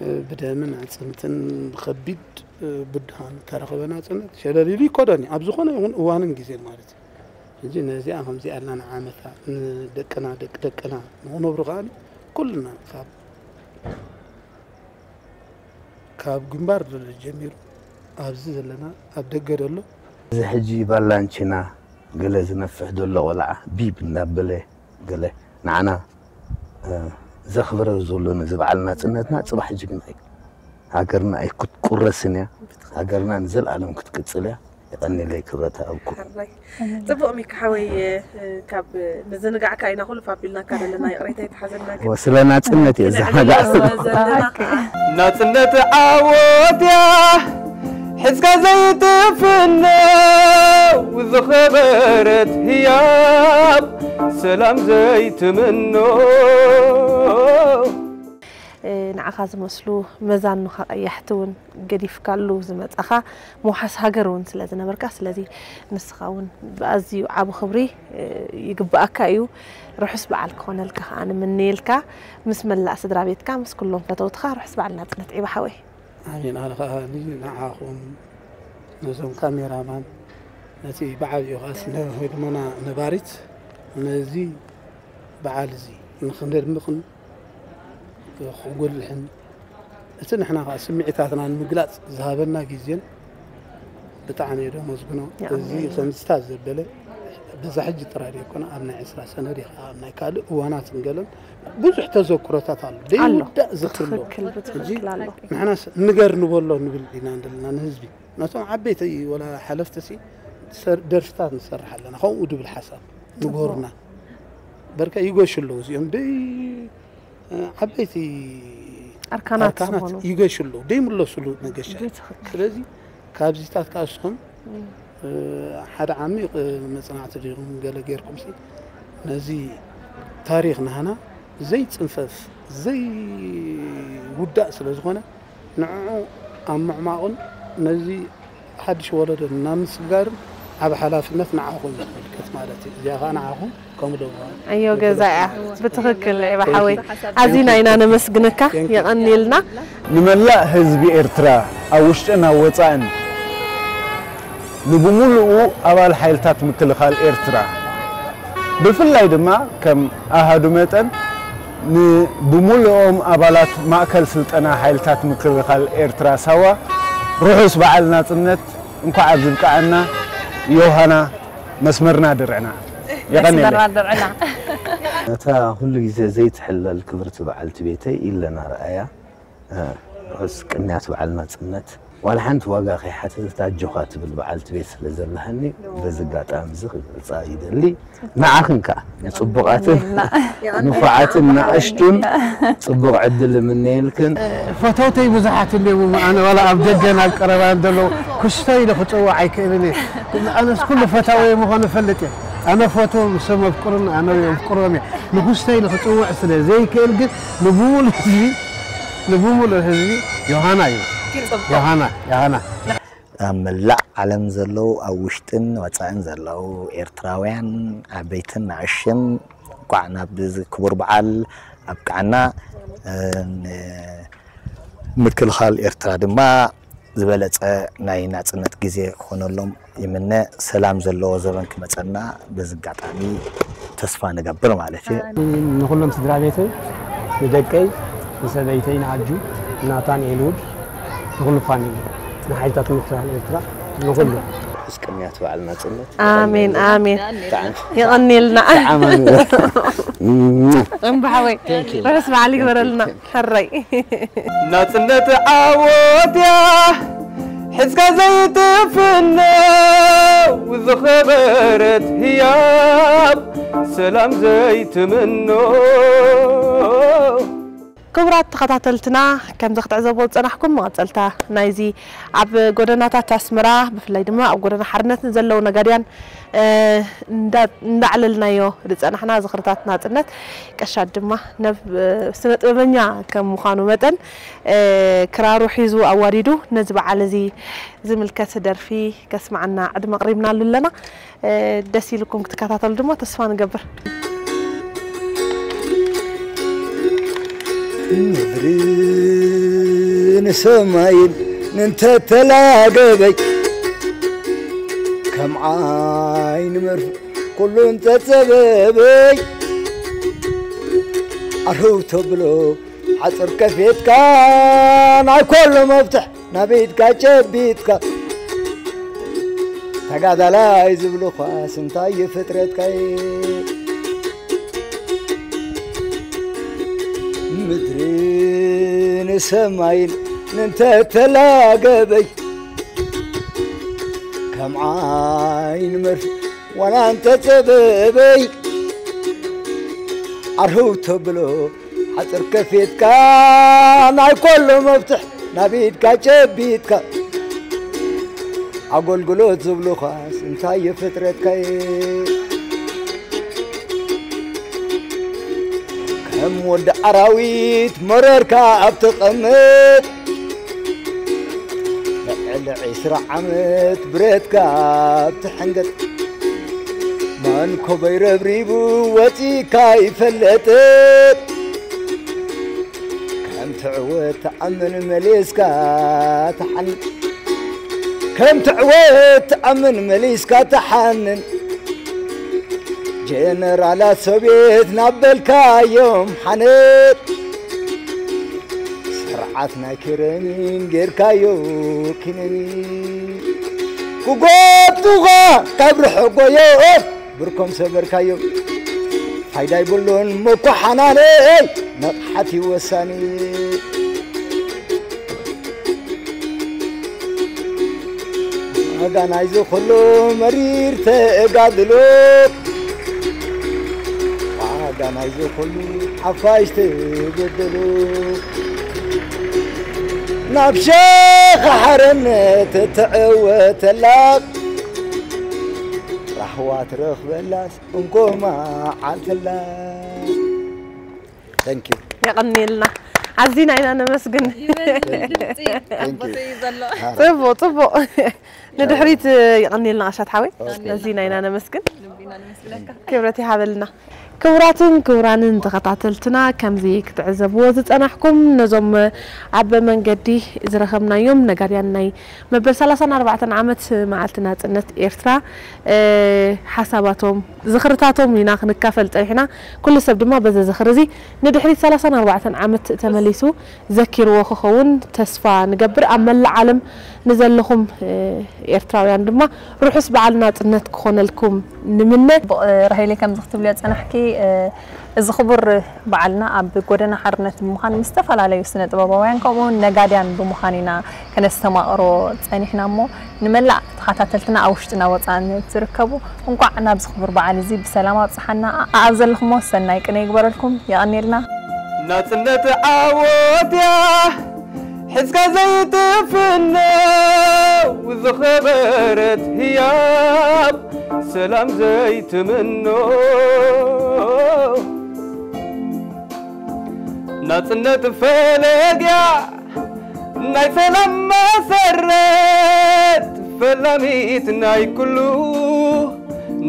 እ፣ ብደምን ኣዕጽምትን ብኸቢድ፣ እ፣ ብድሃን ተረኸበ ናጽነት ሸለል ኢሉ ይከዶን እዩ፣ ኣብ ዝኾነ ይኹን እዋንን ግዜን ማለት እዩ። ሕጂ ነዚኣ ከምዚኣ ኢልና ንዓመታ፣ ንደቅና፣ ደቂ ደቅና ንኽነብሩ ከኣ ኩልና ካብ፣ ካብ ግንባር ጀሚሩ ኣብዚ ዘለና ኣብ ደገ ዘሎ እዚ ሕጂ ባላንቺና ገለ ዝነፍሕ ዘሎ ቆልዓ ቢብ እንዳበለ ገለ ንዓና፣ እ፣ ዘኽብረ ዘሎ ነዚ በዓል ናጽነትና ጽባሕ ጅግና እዩ። ሃገርና ኣይክትቁረስን እያ። ሃገርና ንዘለኣለም ክትቅጽል እያ። የቐኒለይ ክብረት ኣብኩ። ጽቡቕ ሚካ ሓወይ፣ ካብ ምዝንጋዕካ ኢና ኩሉ ፋቢልናካ ዘለና፣ ይቕሬታ ይትሓዘልና። ግን ስለ ናጽነት እየ ዝዘናጋዕ። ዘለና ናጽነት ዓወት እያ ሒዝካ ዘይትፍነው ዝኸበረት ህያብ ሰላም ዘይትምኖ። ንዓኻ ዝመስሉ መዛኑኻ ቀያሕቲ እውን ገዲፍካሉ ዝመጻኻ ምውሓስ ሃገር እውን ስለ ዝነበርካ፣ ስለዚ ንስኻ እውን ብኣዝዩ ዓቢ ክብሪ ይግብኣካ እዩ። ርሑስ በዓል ክኾነልካ ከኣ ንምነየልካ፣ ምስ መላእ ስድራ ቤትካ፣ ምስ ኩሎም ፈተውትኻ ርሑስ በዓል ናጽነት ዒባ ሓወይ። ኣሜን። ኣነ ከኣ ንዓኹም ነዞም ካሜራማን ነቲ ብዓቢኡ ከኣ ስነ ወይ ድማ ነባሪት ነዚ በዓል እዚ ንኽነድምቕን ክጉልሕን እቲ ንሕና ከዓ ስምዒታትና ንምግላፅ ዝሃበና ግዜን ብጣዕሚ እየ ደመስግኖ። እዚ ከምዝታት ዘበለ በዛ ሕጂ ጥራይ ዘይኮነ ኣብ ናይ ዕስራ ሰነ ድየ ከዓ ኣብ ናይ ካልእ እዋናትን ገለን ብዙሕ ተዘክሮታት ኣሎ። ዘይውዳእ ዝኽሪ ኣሎ። ሕጂ ንሕናስ ንገር ንበሎ ንብል ኢና ዘለና ንህዝቢ። ነቶም ዓበይቲ ወላ ሓለፍትሲ ደርፍታት ንሰርሕ ኣለና። ከምኡ ድብል ሓሳብ ንገሩና። በርከ ይገሹ ኣለዉ እዚኦም ደይ ዓበይቲ ኣርካናት ዝኾኑ ይገሹ ኣለዉ ደይምለሱሉ መገሻ። ስለዚ ካብዚታት ከዓ እስኹም ሓደ ዓሚቕ መፅናዕቲ ዲኹም ገለ ጌርኩም ሲ ነዚ ታሪኽ ናህና ዘይፅንፈፍ ዘይውዳእ ስለ ዝኾነ ንዕዑ ኣብ ምዕማቑን ነዚ ሓድሽ ወለዶ ናብ ምስግጋርን ዓቢ ሓላፍነት ንዓኹም እዩ ዝምልከት ማለት እዩ። እዚኣ ከዓ ንዓኹም ከምኡ ደሞ ኣዮ ገዛ እያ። ብትኽክል ዒባ ሓወይ ኣዚና ኢና ነመስግነካ። የቐንየልና። ንመላእ ህዝቢ ኤርትራ ኣብ ውሽጥን ኣብ ወጻእን ንብሙሉኡ ኣባል ሓይልታት ምክልኻል ኤርትራ ብፍላይ ድማ ከም ኣሃዱ መጠን ንብሙሉኦም ኣባላት ማእከል ስልጠና ሓይልታት ምክልኻል ኤርትራ ሳዋ ርሑስ በዓል ናጽነት እንኳዕ ኣብዝብቅዓና ዮሃና መስመርና ድርዕና የቐንየለይ። መስመርና ድርዕና። ነታ ኩሉ ግዜ ዘይትሕለል ክብርቲ በዓልቲ ቤተይ ኢለና ረኣያ። ርሑስ ቅንያት በዓል ናጽነት። ዋላ ሓንቲ ዋጋ ከይሓተተት ኣጆኻ ትብል በዓልቲ ቤት ስለ ዘለሃኒ በዚ ኣጋጣሚ እዚ ክገልጻ ይደሊ። ንዓኽን ከኣ ንጽቡቓትን ንፉዓትን ንኣሽቱን ጽቡቕ ዕድል እምነየልክን። ፈተውተይ ብዙሓት እንዲዮም እሞ ኣነ ዋላ ኣብ ደገን ኣብ ቀረባን ዘለዉ ክስቶ ኢለ ክጽውዕ ኣይክእልን እየ። ኣነስ ኩሉ ፈታወየ ምዃኑ እፈልጥ እየ። ኣነ ፈትዎም ንሶም የፍቅሩኒ ኣነ የፍቅሮም እየ። ንክስቶ ኢለ ክጽውዕ ስለ ዘይክእል ግን ንብሙሉእ ህዝቢ ንብሙሉእ ህዝቢ ዮሃና እዩ። ዮሃና ዮሃና። ኣብ መላእ ዓለም ዘለዉ ኣብ ውሽጥን ወጻእን ዘለዉ ኤርትራውያን ዓበይትን ንኣሽን እንኳዕ ናብዚ ክቡር በዓል ኣብቅዓና። ንምክልኻል ኤርትራ ድማ ዝበለጸ ናይ ናጽነት ግዜ ክኾነሎም ይምነ። ሰላም ዘለዎ ዘበን ክመጸና በዚ ኣጋጣሚ ተስፋ ንገብር ማለት እየ። ንኹሎም ስድራ ቤተይ፣ ንደቀይ፣ ንሰበይተይ፣ ንኣጁ፣ ናታን ኤልውድ፣ ንኹሉ ፋሚሊ፣ ንሓይልታት ምክልኻል ኤርትራ፣ ንኹሉ። እስቅንያት በዓል ናጽነት። ኣሜን ኣሜን። የቐንየልና። እምባሓወይ ርሑስ በዓል ይግበረልና። ሕራይ ናጽነት ዓወት እያ ሒዝካ ዘይትፍነው ዝኸበረት ህያብ ሰላም ዘይትምኖ። ክቡራት ተኸታተልትና ከምዚ ክትዕዘብዎ ዝጸናሕኩም መቐጸልታ ናይዚ ኣብ ጎደናታት ኣስመራ ብፍላይ ድማ ኣብ ጎደና ሓርነት ንዘለዉ ነጋድያን እንዳዕለልናዮ ዝጸናሕና ዝኽርታት ናጽነት ቀሻት ድማ ነብ ስነ ጥበበኛ ከም ምዃኑ መጠን ክራሩ ሒዙ ኣዋዲዱ ነዚ በዓል እዚ ዝምልከት ደርፊ ከስምዓና ዕድመ ኣቕሪብናሉ ኣለና። ደስ ኢልኩም ክትከታተሉ ድማ ተስፋ ንገብር። ምድሪ ንሰማይን ንንተተላገበይ ከም ዓይኒ መርፍ ኩሉን ተጸበበይ ኣርህው ተብሎ ሓጽር ከፌትካ ናይ ኮሎ መፍትሕ ናበይድካ ጨቢጥካ ተጋዳላይ ዝብሉኻስ እንታይ ፍጥረትካይ ምድሪ ንሰማይን ንንተተላገበይ ሰምዓይ ንመርፊ ዋላ እንተ ጸበበይ ኣርህው ተብሎ ሓጽር ከፊትካ ናይ ኮሎ መፍትሕ ናብ ኢድካ ጨቢጥካ ኣገልግሎት ዝብሉኻስ እንታይ የፍጥረትካየ ከም ወዲ ኣራዊት መረርካ ኣብ ትቐምጥ ልዕሊ ዒስራ ዓመት ብረትካ ኣብ ትሕንገጥ መን ኮበይ ረብሪቡ ወፂካ ይፈለጥጥ ከም ትዕወት ትኣምን መሊስካ ትሓንን ከም ትዕወት ትኣምን መሊስካ ትሓንን ጀነራላት ሶብየት ናበልካዮም ሓነት ስርዓት ናይ ክረሚን ጌርካዮ ኪነኒ ክጎቱኻ ካብ ርሕጎዮ ብርኮም ሰበርካዮ ፋይዳ ይብሉን መኳሓናነይ መቕሓት ይወሳኒ ዋጋ ናይዚ ኩሉ መሪር ተጋድሎ ዋጋ ናይዚ ኩሉ ሓፋሽ ትብድሉ ናብ ሸኻ ሓርነት ትዕወተላ ራህዋ ትረኽበላስ እንኮ መዓልትላ Thank you. የቐንየልና። ኣዚና ኢና ነመስግን። ይበል ድምፂ ኣቦተይ ዘሎ ጽቡቕ ጽቡቕ። ንድሕሪት የቐንየልና ኣሻት ሓወይ። ኣዚና ኢና ነመስግን። ልቢና ንመስለካ ክብረት ይሃበልና። ክቡራትን ክቡራንን ተኸታተልትና ከምዚ ክትዕዘብዎ ዝጸናሕኩም ነዞም ኣብ መንገዲ ዝረኸብናዮም ነጋድያን ናይ መበል ሰላሳን ኣርባዕተን ዓመት መዓልቲ ናጽነት ኤርትራ ሓሳባቶም ዝኽርታቶም ኢና ክንካፈል ጸኒሕና። ኩሉ ሰብ ድማ በዚ ዝኽሪ እዚ ንድሕሪት ሰላሳን ኣርባዕተን ዓመት ተመሊሱ ዘኪርዎ ክኸውን ተስፋ ንገብር። ኣብ መላእ ዓለም ንዘለኹም ኤርትራውያን ድማ ርሑስ በዓል ናጽነት ክኾነልኩም ንምነ። ራሄለይ ከምዚ ክትብልዮ ጸናሕኪ እዚ ክቡር በዓልና ኣብ ጎደና ሓርነት ብምዃን ምስ ዝተፈላለዩ ስነ ጥበባውያን ከምኡ እውን ነጋድያን ብምዃን ኢና ከነስተማቕሮ ጸኒሕና እሞ ንመላእ ተኸታተልትና ኣብ ውሽጥና ወፃእን ትርከቡ እንቋዕ ናብዚ ክቡር በዓል እዚ ብሰላም ኣብፅሓና ኣብ ዘለኹሞ ሰናይ ቅነ ይግበረልኩም የቐኔልና ናጽነት ዓወት እያ ሕዝካ ዘይትፍነው ዝኸበረት ህያብ ሰላም ዘይትምኖ ናጽነት ፈለግያ ናይ ሰላም መሰረት ፈላሚት ናይ ኩሉ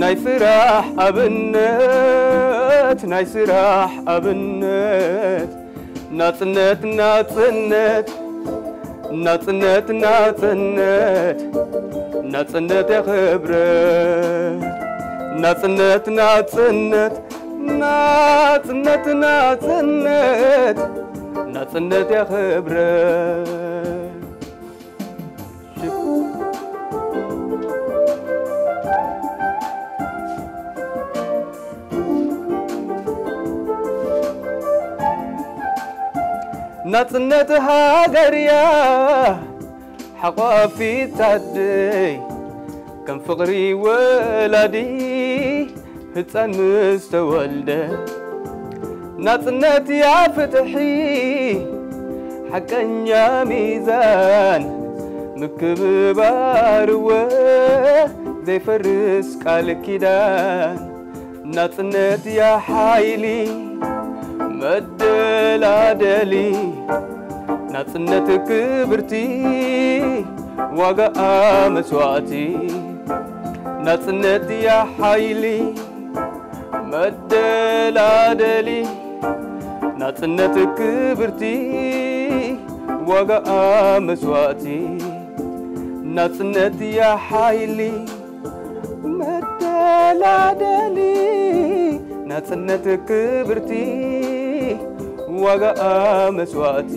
ናይ ስራሕ ኣብነት ናይ ስራሕ ኣብነት ናጽነት ናጽነት ናጽነት ናጽነት ናጽነት የኽብረት ናጽነት ናጽነት ናጽነት ናጽነት ናጽነት የኽብረት ናጽነት ሃገርያ ሓቋፊት ኣደይ ከም ፍቕሪ ወላዲ ህፃን ምስ ተወልደ ናጽነት ያ ፍትሒ ሓቀኛ ሚዛን ምክብባርወ ዘይፈርስ ቃል ኪዳን ናጽነት ያ ሓይሊ መደላደሊ ናጽነት ክብርቲ ዋጋኣ መስዋእቲ ናጽነት ያ ሓይሊ መደላደሊ ናጽነት ክብርቲ ዋጋኣ መስዋእቲ ናጽነት ያ ሓይሊ መደላደሊ ናጽነት ክብርቲ ዋጋኣ መስዋእቲ